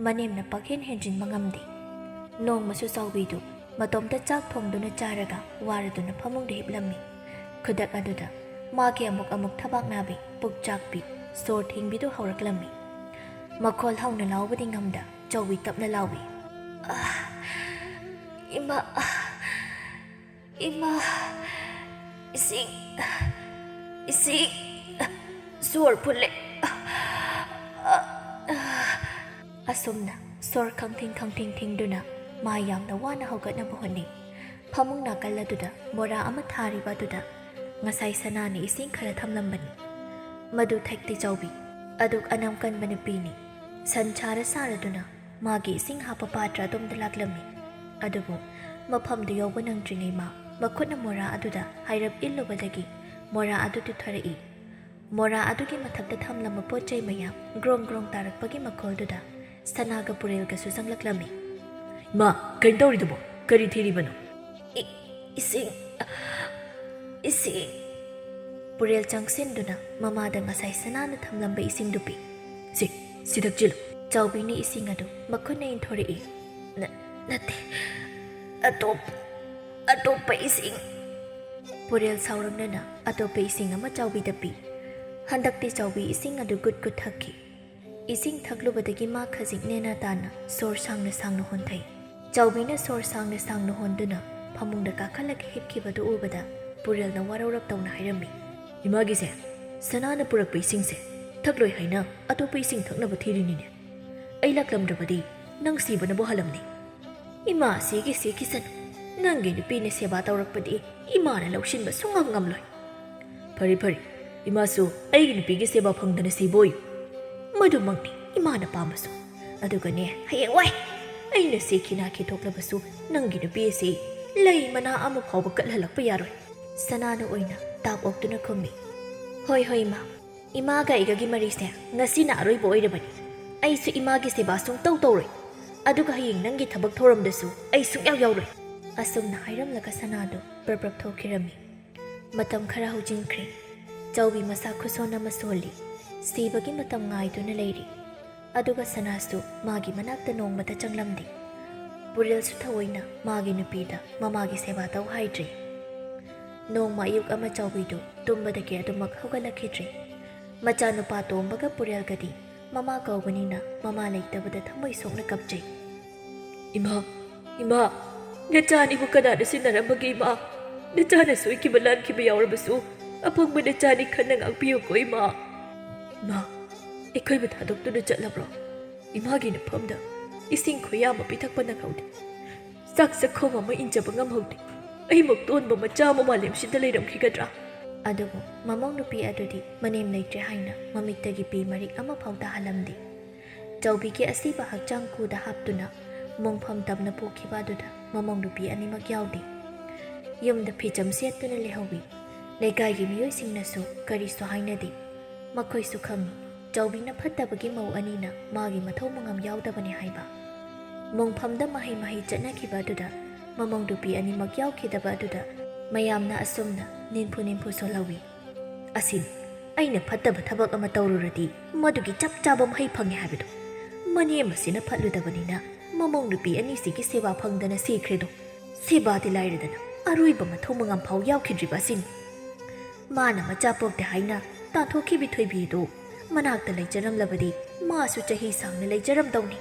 ꯃꯅꯦꯝꯅ ꯄꯥꯛꯍꯦꯟ ꯍꯦꯟꯖꯤꯟꯕ ꯉꯝꯗꯦ꯫ ꯅꯣꯡꯃꯁꯨ ꯆꯥꯎꯕꯤꯗꯨ ꯃꯇꯣꯝꯇ ꯆꯥꯛ ꯊꯣꯡꯗꯨꯅ ꯆꯥꯔꯒ ꯋꯥꯔꯗꯨꯅ ꯐꯃꯨꯡꯗ ꯍꯤꯞꯂꯝꯃꯤ꯫ ꯈꯨꯗꯛ ꯑꯗꯨꯗ ꯃꯥꯒꯤ ꯑꯃꯨꯛ ꯑꯃꯨꯛ ꯊꯕꯥꯛ ꯅꯥꯕꯤ, ꯄꯨꯛ ꯆꯥꯛꯄꯤ, ꯁꯣꯔ ꯊꯤꯡꯕꯤꯗꯨ ꯍꯧꯔꯛꯂꯝꯃꯤ꯫ ꯃꯈꯣꯜ ꯍꯧꯅ ꯂꯥꯎꯕꯗꯤ ꯉꯝꯗ ꯆꯥꯎꯕꯤ ꯇꯞꯅ ꯂꯥꯎꯏ꯫ "ꯑꯥ! "ꯏꯃꯥ, ꯏꯃꯥ, ꯏꯁꯤꯡ, ꯏꯁꯤꯡ, ꯁꯣꯔ ꯐꯨꯜꯂꯦ꯫" ꯑꯁꯨꯝꯅ ꯁꯣꯔ ꯈꯪꯊꯤꯡ ꯈꯪꯊꯤꯡ ꯊꯤꯡꯗꯨꯅ ꯃꯥ ꯌꯥꯝꯅ ꯋꯥꯅ ꯍꯧꯒꯠꯅꯕ ꯍꯣꯠꯅꯩ꯫ ꯐꯃꯨꯡ ꯅꯥꯀꯜ ꯑꯗꯨꯗ ꯃꯣꯔꯥ ꯑꯃ ꯊꯥꯔꯤꯕ ꯑꯗꯨꯗ ꯉꯁꯥꯏ ꯁꯅꯥꯅ ꯏꯁꯤꯡ ꯈꯔ ꯊꯝꯂꯝꯕꯅꯤ꯫ ꯃꯗꯨ ꯊꯛꯇꯦ ꯆꯥꯎꯕꯤ꯫ ꯑꯗꯨꯛ ꯑꯅꯝ ꯀꯟꯕ ꯅꯨꯄꯤꯅꯤ꯫ ꯁꯟ ꯁꯥꯔ ꯁꯥꯔꯗꯨꯅ ꯃꯥꯒꯤ ꯏꯁꯤꯡ ꯍꯥꯞꯄ ꯄꯥꯇ꯭ꯔ ꯑꯗꯣꯝꯗ ꯂꯥꯛꯂꯝꯃꯤ꯫ ꯑꯗꯨꯕꯨ ꯃꯐꯝꯗꯨ ꯌꯧꯕ ꯅꯪꯗ꯭ꯔꯤꯉꯩ ꯃꯥ ꯃꯈꯨꯠꯅ ꯃꯣꯔꯥ ꯑꯗꯨꯗ ꯍꯥꯏꯔꯞ ꯏꯜꯂꯨꯕꯗꯒꯤ ꯃꯣꯔꯥ ꯑꯗꯨ ꯇꯨꯊꯔꯛꯏ꯫ ꯃꯣꯔꯥ ꯑꯗꯨꯒꯤ ꯃꯊꯛꯇ ꯊꯝꯂꯝꯕ ꯄꯣꯠ ꯆꯩ ꯃꯌꯥꯝ ꯒ꯭ꯔꯣꯡ ꯒ꯭ꯔꯣꯡ ꯇꯥꯔꯛꯄꯒꯤ ꯃꯈꯣꯜꯗꯨꯗ ꯁꯅꯥꯒ ꯄꯨꯔꯦꯜꯒꯁꯨ ꯆꯪꯂꯛꯂꯝꯃꯤ꯫ "ꯏꯃꯥ, ꯀꯩꯅꯣ ꯇꯧꯔꯤꯗꯨꯕꯣ? ꯀꯔꯤ ꯊꯤꯔꯤꯕꯅꯣ?" "ꯏ-, ꯏꯁꯤꯡ, ꯏꯁꯤꯡ꯫" ꯄꯨꯔꯦꯜ ꯆꯪꯁꯤꯟꯗꯨꯅ ꯃꯃꯥꯗ ꯉꯁꯥꯏ ꯁꯅꯥꯅ ꯊꯝꯂꯝꯕ ꯏꯁꯤꯡꯗꯨ ꯄꯤ꯫ "ꯁꯤ, ꯁꯤ ꯊꯛꯆꯤꯜꯂꯨ꯫" ꯆꯥꯎꯕꯤꯅ ꯏꯁꯤꯡ ꯑꯗꯨ ꯃꯈꯨꯠꯅ ꯏꯟꯊꯣꯔꯛꯏ꯫ "ꯅ-, ꯅꯠꯇꯦ, ꯑꯇꯣꯞ-, ꯑꯇꯣꯞꯄ ꯏꯁꯤꯡ꯫" ꯄꯨꯔꯦꯜ ꯁꯥꯎꯔꯛꯅꯅ ꯑꯇꯣꯞꯄ ꯏꯁꯤꯡ ꯑꯃ ꯆꯥꯎꯕꯤꯗ ꯄꯤ꯫ ꯍꯟꯗꯛꯇꯤ ꯆꯥꯎꯕꯤ ꯏꯁꯤꯡ ꯑꯗꯨ ꯒꯨꯠ ꯒꯨꯠ ꯊꯛꯈꯤ꯫ ꯏꯁꯤꯡ ꯊꯛꯂꯨꯕꯗꯒꯤ ꯃꯥ ꯈꯖꯤꯛ ꯅꯦꯅꯥ ꯇꯥꯅ ꯁꯣꯔ ꯁꯥꯡꯅ ꯁꯥꯡꯅ ꯍꯣꯟꯊꯩ꯫ ꯆꯥꯎꯕꯤꯅ ꯁꯣꯔ ꯁꯥꯡꯅ ꯁꯥꯡꯅ ꯍꯣꯟꯗꯨꯅ ꯐꯃꯨꯡꯗ ꯀꯥꯈꯠꯂꯒ ꯍꯤꯞꯈꯤꯕꯗꯨ ꯎꯕꯗ ꯄꯨꯔꯦꯜꯅ ꯋꯥꯔꯧꯔꯞ ꯇꯧꯅ ꯍꯥꯏꯔꯝꯃꯤ꯫ "ꯏꯃꯥꯒꯤꯁꯦ ꯁꯅꯥꯅ ꯄꯨꯔꯛꯄ ꯏꯁꯤꯡꯁꯦ ꯊꯛꯂꯣꯏ ꯍꯥꯏꯅ ꯑꯇꯣꯞꯄ ꯏꯁꯤꯡ ꯊꯛꯅꯕ ꯊꯤꯔꯤꯅꯤꯅꯦ꯫ ꯑꯩ ꯂꯥꯛꯂꯝꯗ꯭ꯔꯕꯗꯤ ꯅꯪ ꯁꯤꯕꯅꯕꯨ ꯍꯥꯜꯂꯝꯅꯤ꯫" "ꯏꯃꯥ ꯁꯤꯒꯤ ꯁꯤꯈꯤꯁꯅꯨ꯫ ꯅꯪꯒꯤ ꯅꯨꯄꯤꯅ ꯁꯦꯕꯥ ꯇꯧꯔꯛꯄꯗꯤ ꯏꯃꯥꯅ ꯂꯧꯁꯤꯟꯕ ꯁꯨꯡꯉꯝ ꯉꯝꯂꯣꯏ꯫" "ꯐꯔꯦ, ꯐꯔꯦ, ꯏꯃꯥꯁꯨ ꯑꯩꯒꯤ ꯅꯨꯄꯤꯒꯤ ꯁꯦꯕꯥ ꯐꯪꯗꯅ ꯁꯤꯕ ꯑꯣꯏꯌꯨ꯫" "ꯃꯗꯨꯃꯛꯅꯤ ꯏꯃꯥꯅ ꯄꯥꯝꯕꯁꯨ꯫ ꯑꯗꯨꯒꯅꯦ, ꯍꯌꯦꯡꯋꯥꯏ ꯑꯩꯅ ꯁꯤꯈꯤ ꯅꯥꯈꯤ ꯊꯣꯛꯂꯕꯁꯨ ꯅꯪꯒꯤ ꯅꯨꯄꯤ ꯑꯁꯤ ꯂꯩ ꯃꯅꯥ ꯑꯃ ꯐꯥꯎꯕ ꯀꯠꯍꯜꯂꯛꯄ ꯌꯥꯔꯣꯏ꯫" ꯁꯅꯥꯅ ꯑꯣꯏꯅ ꯇꯥꯞ ꯑꯣꯛꯇꯨꯅ ꯈꯨꯝꯃꯤ꯫ "ꯍꯣꯏ, ꯍꯣꯏ, ꯏꯃꯥ꯫ ꯏꯃꯥꯒ ꯑꯩꯒꯒꯤ ꯃꯔꯤꯁꯦ ꯉꯁꯤꯅ ꯑꯔꯣꯏꯕ ꯑꯣꯏꯔꯕꯅꯤ꯫ ꯑꯩꯁꯨ ꯏꯃꯥꯒꯤ ꯁꯦꯕꯥ ꯁꯨꯡꯇꯧ ꯇꯧꯔꯣꯏ꯫ ꯑꯗꯨꯒ ꯍꯌꯦꯡ ꯅꯪꯒꯤ ꯊꯕꯛ ꯊꯧꯔꯝꯗꯁꯨ ꯑꯩ ꯁꯨꯡꯌꯥꯎ ꯌꯥꯎꯔꯣꯏ꯫" ꯑꯁꯨꯝꯅ ꯍꯥꯏꯔꯝꯂꯒ ꯁꯅꯥꯗꯨ ꯄ꯭ꯔꯞ ꯄ꯭ꯔꯞ ꯊꯣꯛꯈꯤꯔꯝꯃꯤ꯫ ꯃꯇꯝ ꯈꯔ ꯍꯧꯖꯤꯟꯈ꯭ꯔꯦ꯫ ꯆꯥꯎꯕꯤ ꯃꯁꯥ ꯈꯨꯁꯣꯟ ꯑꯃ ꯁꯣꯜꯂꯤ꯫ ꯁꯤꯕꯒꯤ ꯃꯇꯝ ꯉꯥꯏꯗꯨꯅ ꯂꯩꯔꯤ꯫ ꯑꯗꯨꯒ ꯁꯅꯥꯁꯨ ꯃꯥꯒꯤ ꯃꯅꯥꯛꯇ ꯅꯣꯡꯃꯇ ꯆꯪꯂꯝꯗꯦ꯫ ꯄꯨꯔꯦꯜꯁꯨ ꯊꯑꯣꯏꯅ ꯃꯥꯒꯤ ꯅꯨꯄꯤꯗ ꯃꯃꯥꯒꯤ ꯁꯦꯕꯥ ꯇꯧ ꯍꯥꯏꯗ꯭ꯔꯤ꯫ ꯅꯣꯡꯃ ꯑꯌꯨꯛ ꯑꯃ ꯆꯥꯎꯕꯤꯗꯨ ꯇꯨꯝꯕꯗꯒꯤ ꯑꯗꯨꯃꯛ ꯍꯧꯒꯠꯂꯛꯈꯤꯗ꯭ꯔꯦ꯫ ꯃꯆꯥꯅꯨꯄꯥ ꯇꯣꯝꯕꯒ ꯄꯨꯔꯦꯜꯒꯗꯤ ꯃꯃꯥ ꯀꯧꯕꯅꯤꯅ ꯃꯃꯥ ꯂꯩꯇꯕꯗ ꯊꯃꯣꯏ ꯁꯣꯛꯅ ꯀꯞꯆꯩ꯫ "ꯏꯃꯥ, ꯏꯃꯥ!" ꯅꯆꯥꯅꯤꯕꯨ ꯀꯅꯥꯅ ꯁꯤꯟꯅꯔꯝꯕꯒꯦ, ꯏꯃꯥ? ꯅꯆꯥꯅ ꯁꯣꯏꯈꯤꯕ ꯂꯥꯟꯈꯤꯕ ꯌꯥꯎꯔꯕꯁꯨ, ꯑꯄꯪꯕ ꯅꯆꯥꯅꯤ ꯈꯟꯅ ꯉꯥꯛꯄꯤꯌꯨꯀꯣ, ꯏꯃꯥ꯫ ꯃꯥ, ꯑꯩꯈꯣꯏꯕꯨ ꯊꯥꯗꯣꯛꯇꯨꯅ ꯆꯠꯂꯕ꯭ꯔꯣ? ꯏꯃꯥꯒꯤ ꯅꯐꯝꯗ ꯏꯁꯤꯡ ꯈꯨꯌꯥ ꯑꯃ ꯄꯤꯊꯛꯄ ꯅꯪꯍꯧꯗꯦ꯫ ꯆꯥꯛ ꯆꯥꯛꯈꯣꯝ ꯑꯃ ꯏꯟꯖꯕ ꯉꯝꯍꯧꯗꯦ꯫ ꯑꯩꯃꯨꯛ ꯇꯣꯟꯕ ꯃꯆꯥ ꯑꯃ ꯃꯥꯂꯦꯝꯁꯤꯗ ꯂꯩꯔꯝꯈꯤꯒꯗ꯭ꯔꯥ? ꯑꯗꯨꯕꯨ ꯃꯃꯧ ꯅꯨꯄꯤ ꯑꯗꯨꯗꯤ ꯃꯅꯦꯝ ꯂꯩꯇ꯭ꯔꯦ ꯍꯥꯏꯅ ꯃꯃꯤꯠꯇꯒꯤ ꯄꯤ ꯃꯔꯤꯛ ꯑꯃꯐꯥꯎ ꯇꯥꯍꯜꯂꯝꯗꯦ꯫ ꯆꯥꯎꯕꯤꯒꯤ ꯑꯁꯤꯕ ꯍꯛꯆꯥꯡ ꯀꯨꯗ ꯍꯥꯞꯇꯨꯅ ꯃꯣꯡꯐꯝ ꯇꯝꯅ ꯄꯣꯛꯈꯤꯕ ꯑꯗꯨꯗ ꯃꯃꯧ ꯅꯨꯄꯤ ꯑꯅꯤꯃꯛ ꯌꯥꯎꯗꯦ꯫ ꯌꯨꯝꯗ ꯐꯤꯖꯝ ꯁꯦꯠꯇꯨꯅ ꯂꯩꯍꯧꯋꯤ꯫ ꯂꯩꯀꯥꯏꯒꯤ ꯃꯤꯑꯣꯏꯁꯤꯡꯅꯁꯨ ꯀꯔꯤꯁꯨ ꯍꯥꯏꯅꯗꯦ꯫ ꯃꯈꯣꯏꯁꯨ ꯈꯪꯏ, ꯆꯥꯎꯕꯤꯅ ꯐꯠꯇꯕꯒꯤ ꯃꯧ ꯑꯅꯤꯅ ꯃꯥꯒꯤ ꯃꯊꯧ ꯃꯉꯝ ꯌꯥꯎꯗꯕꯅꯤ ꯍꯥꯏꯕ꯫ ꯃꯣꯡꯐꯝꯗ ꯃꯍꯩ ꯃꯍꯩ ꯆꯠꯅꯈꯤꯕ ꯑꯗꯨꯗ ꯃꯃꯧ ꯅꯨꯄꯤ ꯑꯅꯤꯃꯛ ꯌꯥꯎꯈꯤꯗꯕ ꯑꯗꯨꯗ ꯃꯌꯥꯝꯅ ꯑꯁꯨꯝꯅ ꯅꯤꯟꯐꯨ ꯅꯤꯟꯐꯨ ꯁꯣꯜꯍꯧꯋꯤ꯫ ꯑꯁꯤꯅꯤ, ꯑꯩꯅ ꯐꯠꯇꯕ ꯊꯕꯛ ꯑꯃ ꯇꯧꯔꯨꯔꯗꯤ ꯃꯗꯨꯒꯤ ꯆꯞ ꯆꯥꯕ ꯃꯍꯩ ꯐꯪꯉꯦ ꯍꯥꯏꯕꯗꯣ꯫ ꯃꯅꯦꯝ ꯑꯁꯤꯅ ꯐꯠꯂꯨꯗꯕꯅꯤꯅ ꯃꯃꯧ ꯅꯨꯄꯤ ꯑꯅꯤꯁꯤꯒꯤ ꯁꯦꯕꯥ ꯐꯪꯗꯅ ꯁꯤꯈ꯭ꯔꯦꯗꯣ꯫ ꯁꯦꯕꯥꯗꯤ ꯂꯥꯏꯔꯗꯅ ꯑꯔꯣꯏꯕ ꯃꯊꯧ ꯃꯉꯝ ꯐꯥꯎ ꯌꯥꯎꯈꯤꯗ꯭ꯔꯤꯕ ꯑꯁꯤꯅꯤ꯫ ꯃꯥꯅ ꯃꯆꯥ ꯄꯣꯛꯇꯦ ꯍꯥꯏꯅ ꯇꯥꯟꯊꯣꯛꯈꯤꯕꯤ ꯊꯣꯏꯕꯤꯗꯣ ꯃꯅꯥꯛꯇ ꯂꯩꯖꯔꯝꯂꯕꯗꯤ ꯃꯥꯁꯨ ꯆꯍꯤ ꯁꯥꯡꯅ ꯂꯩꯖꯔꯝꯗꯧꯅꯤ꯫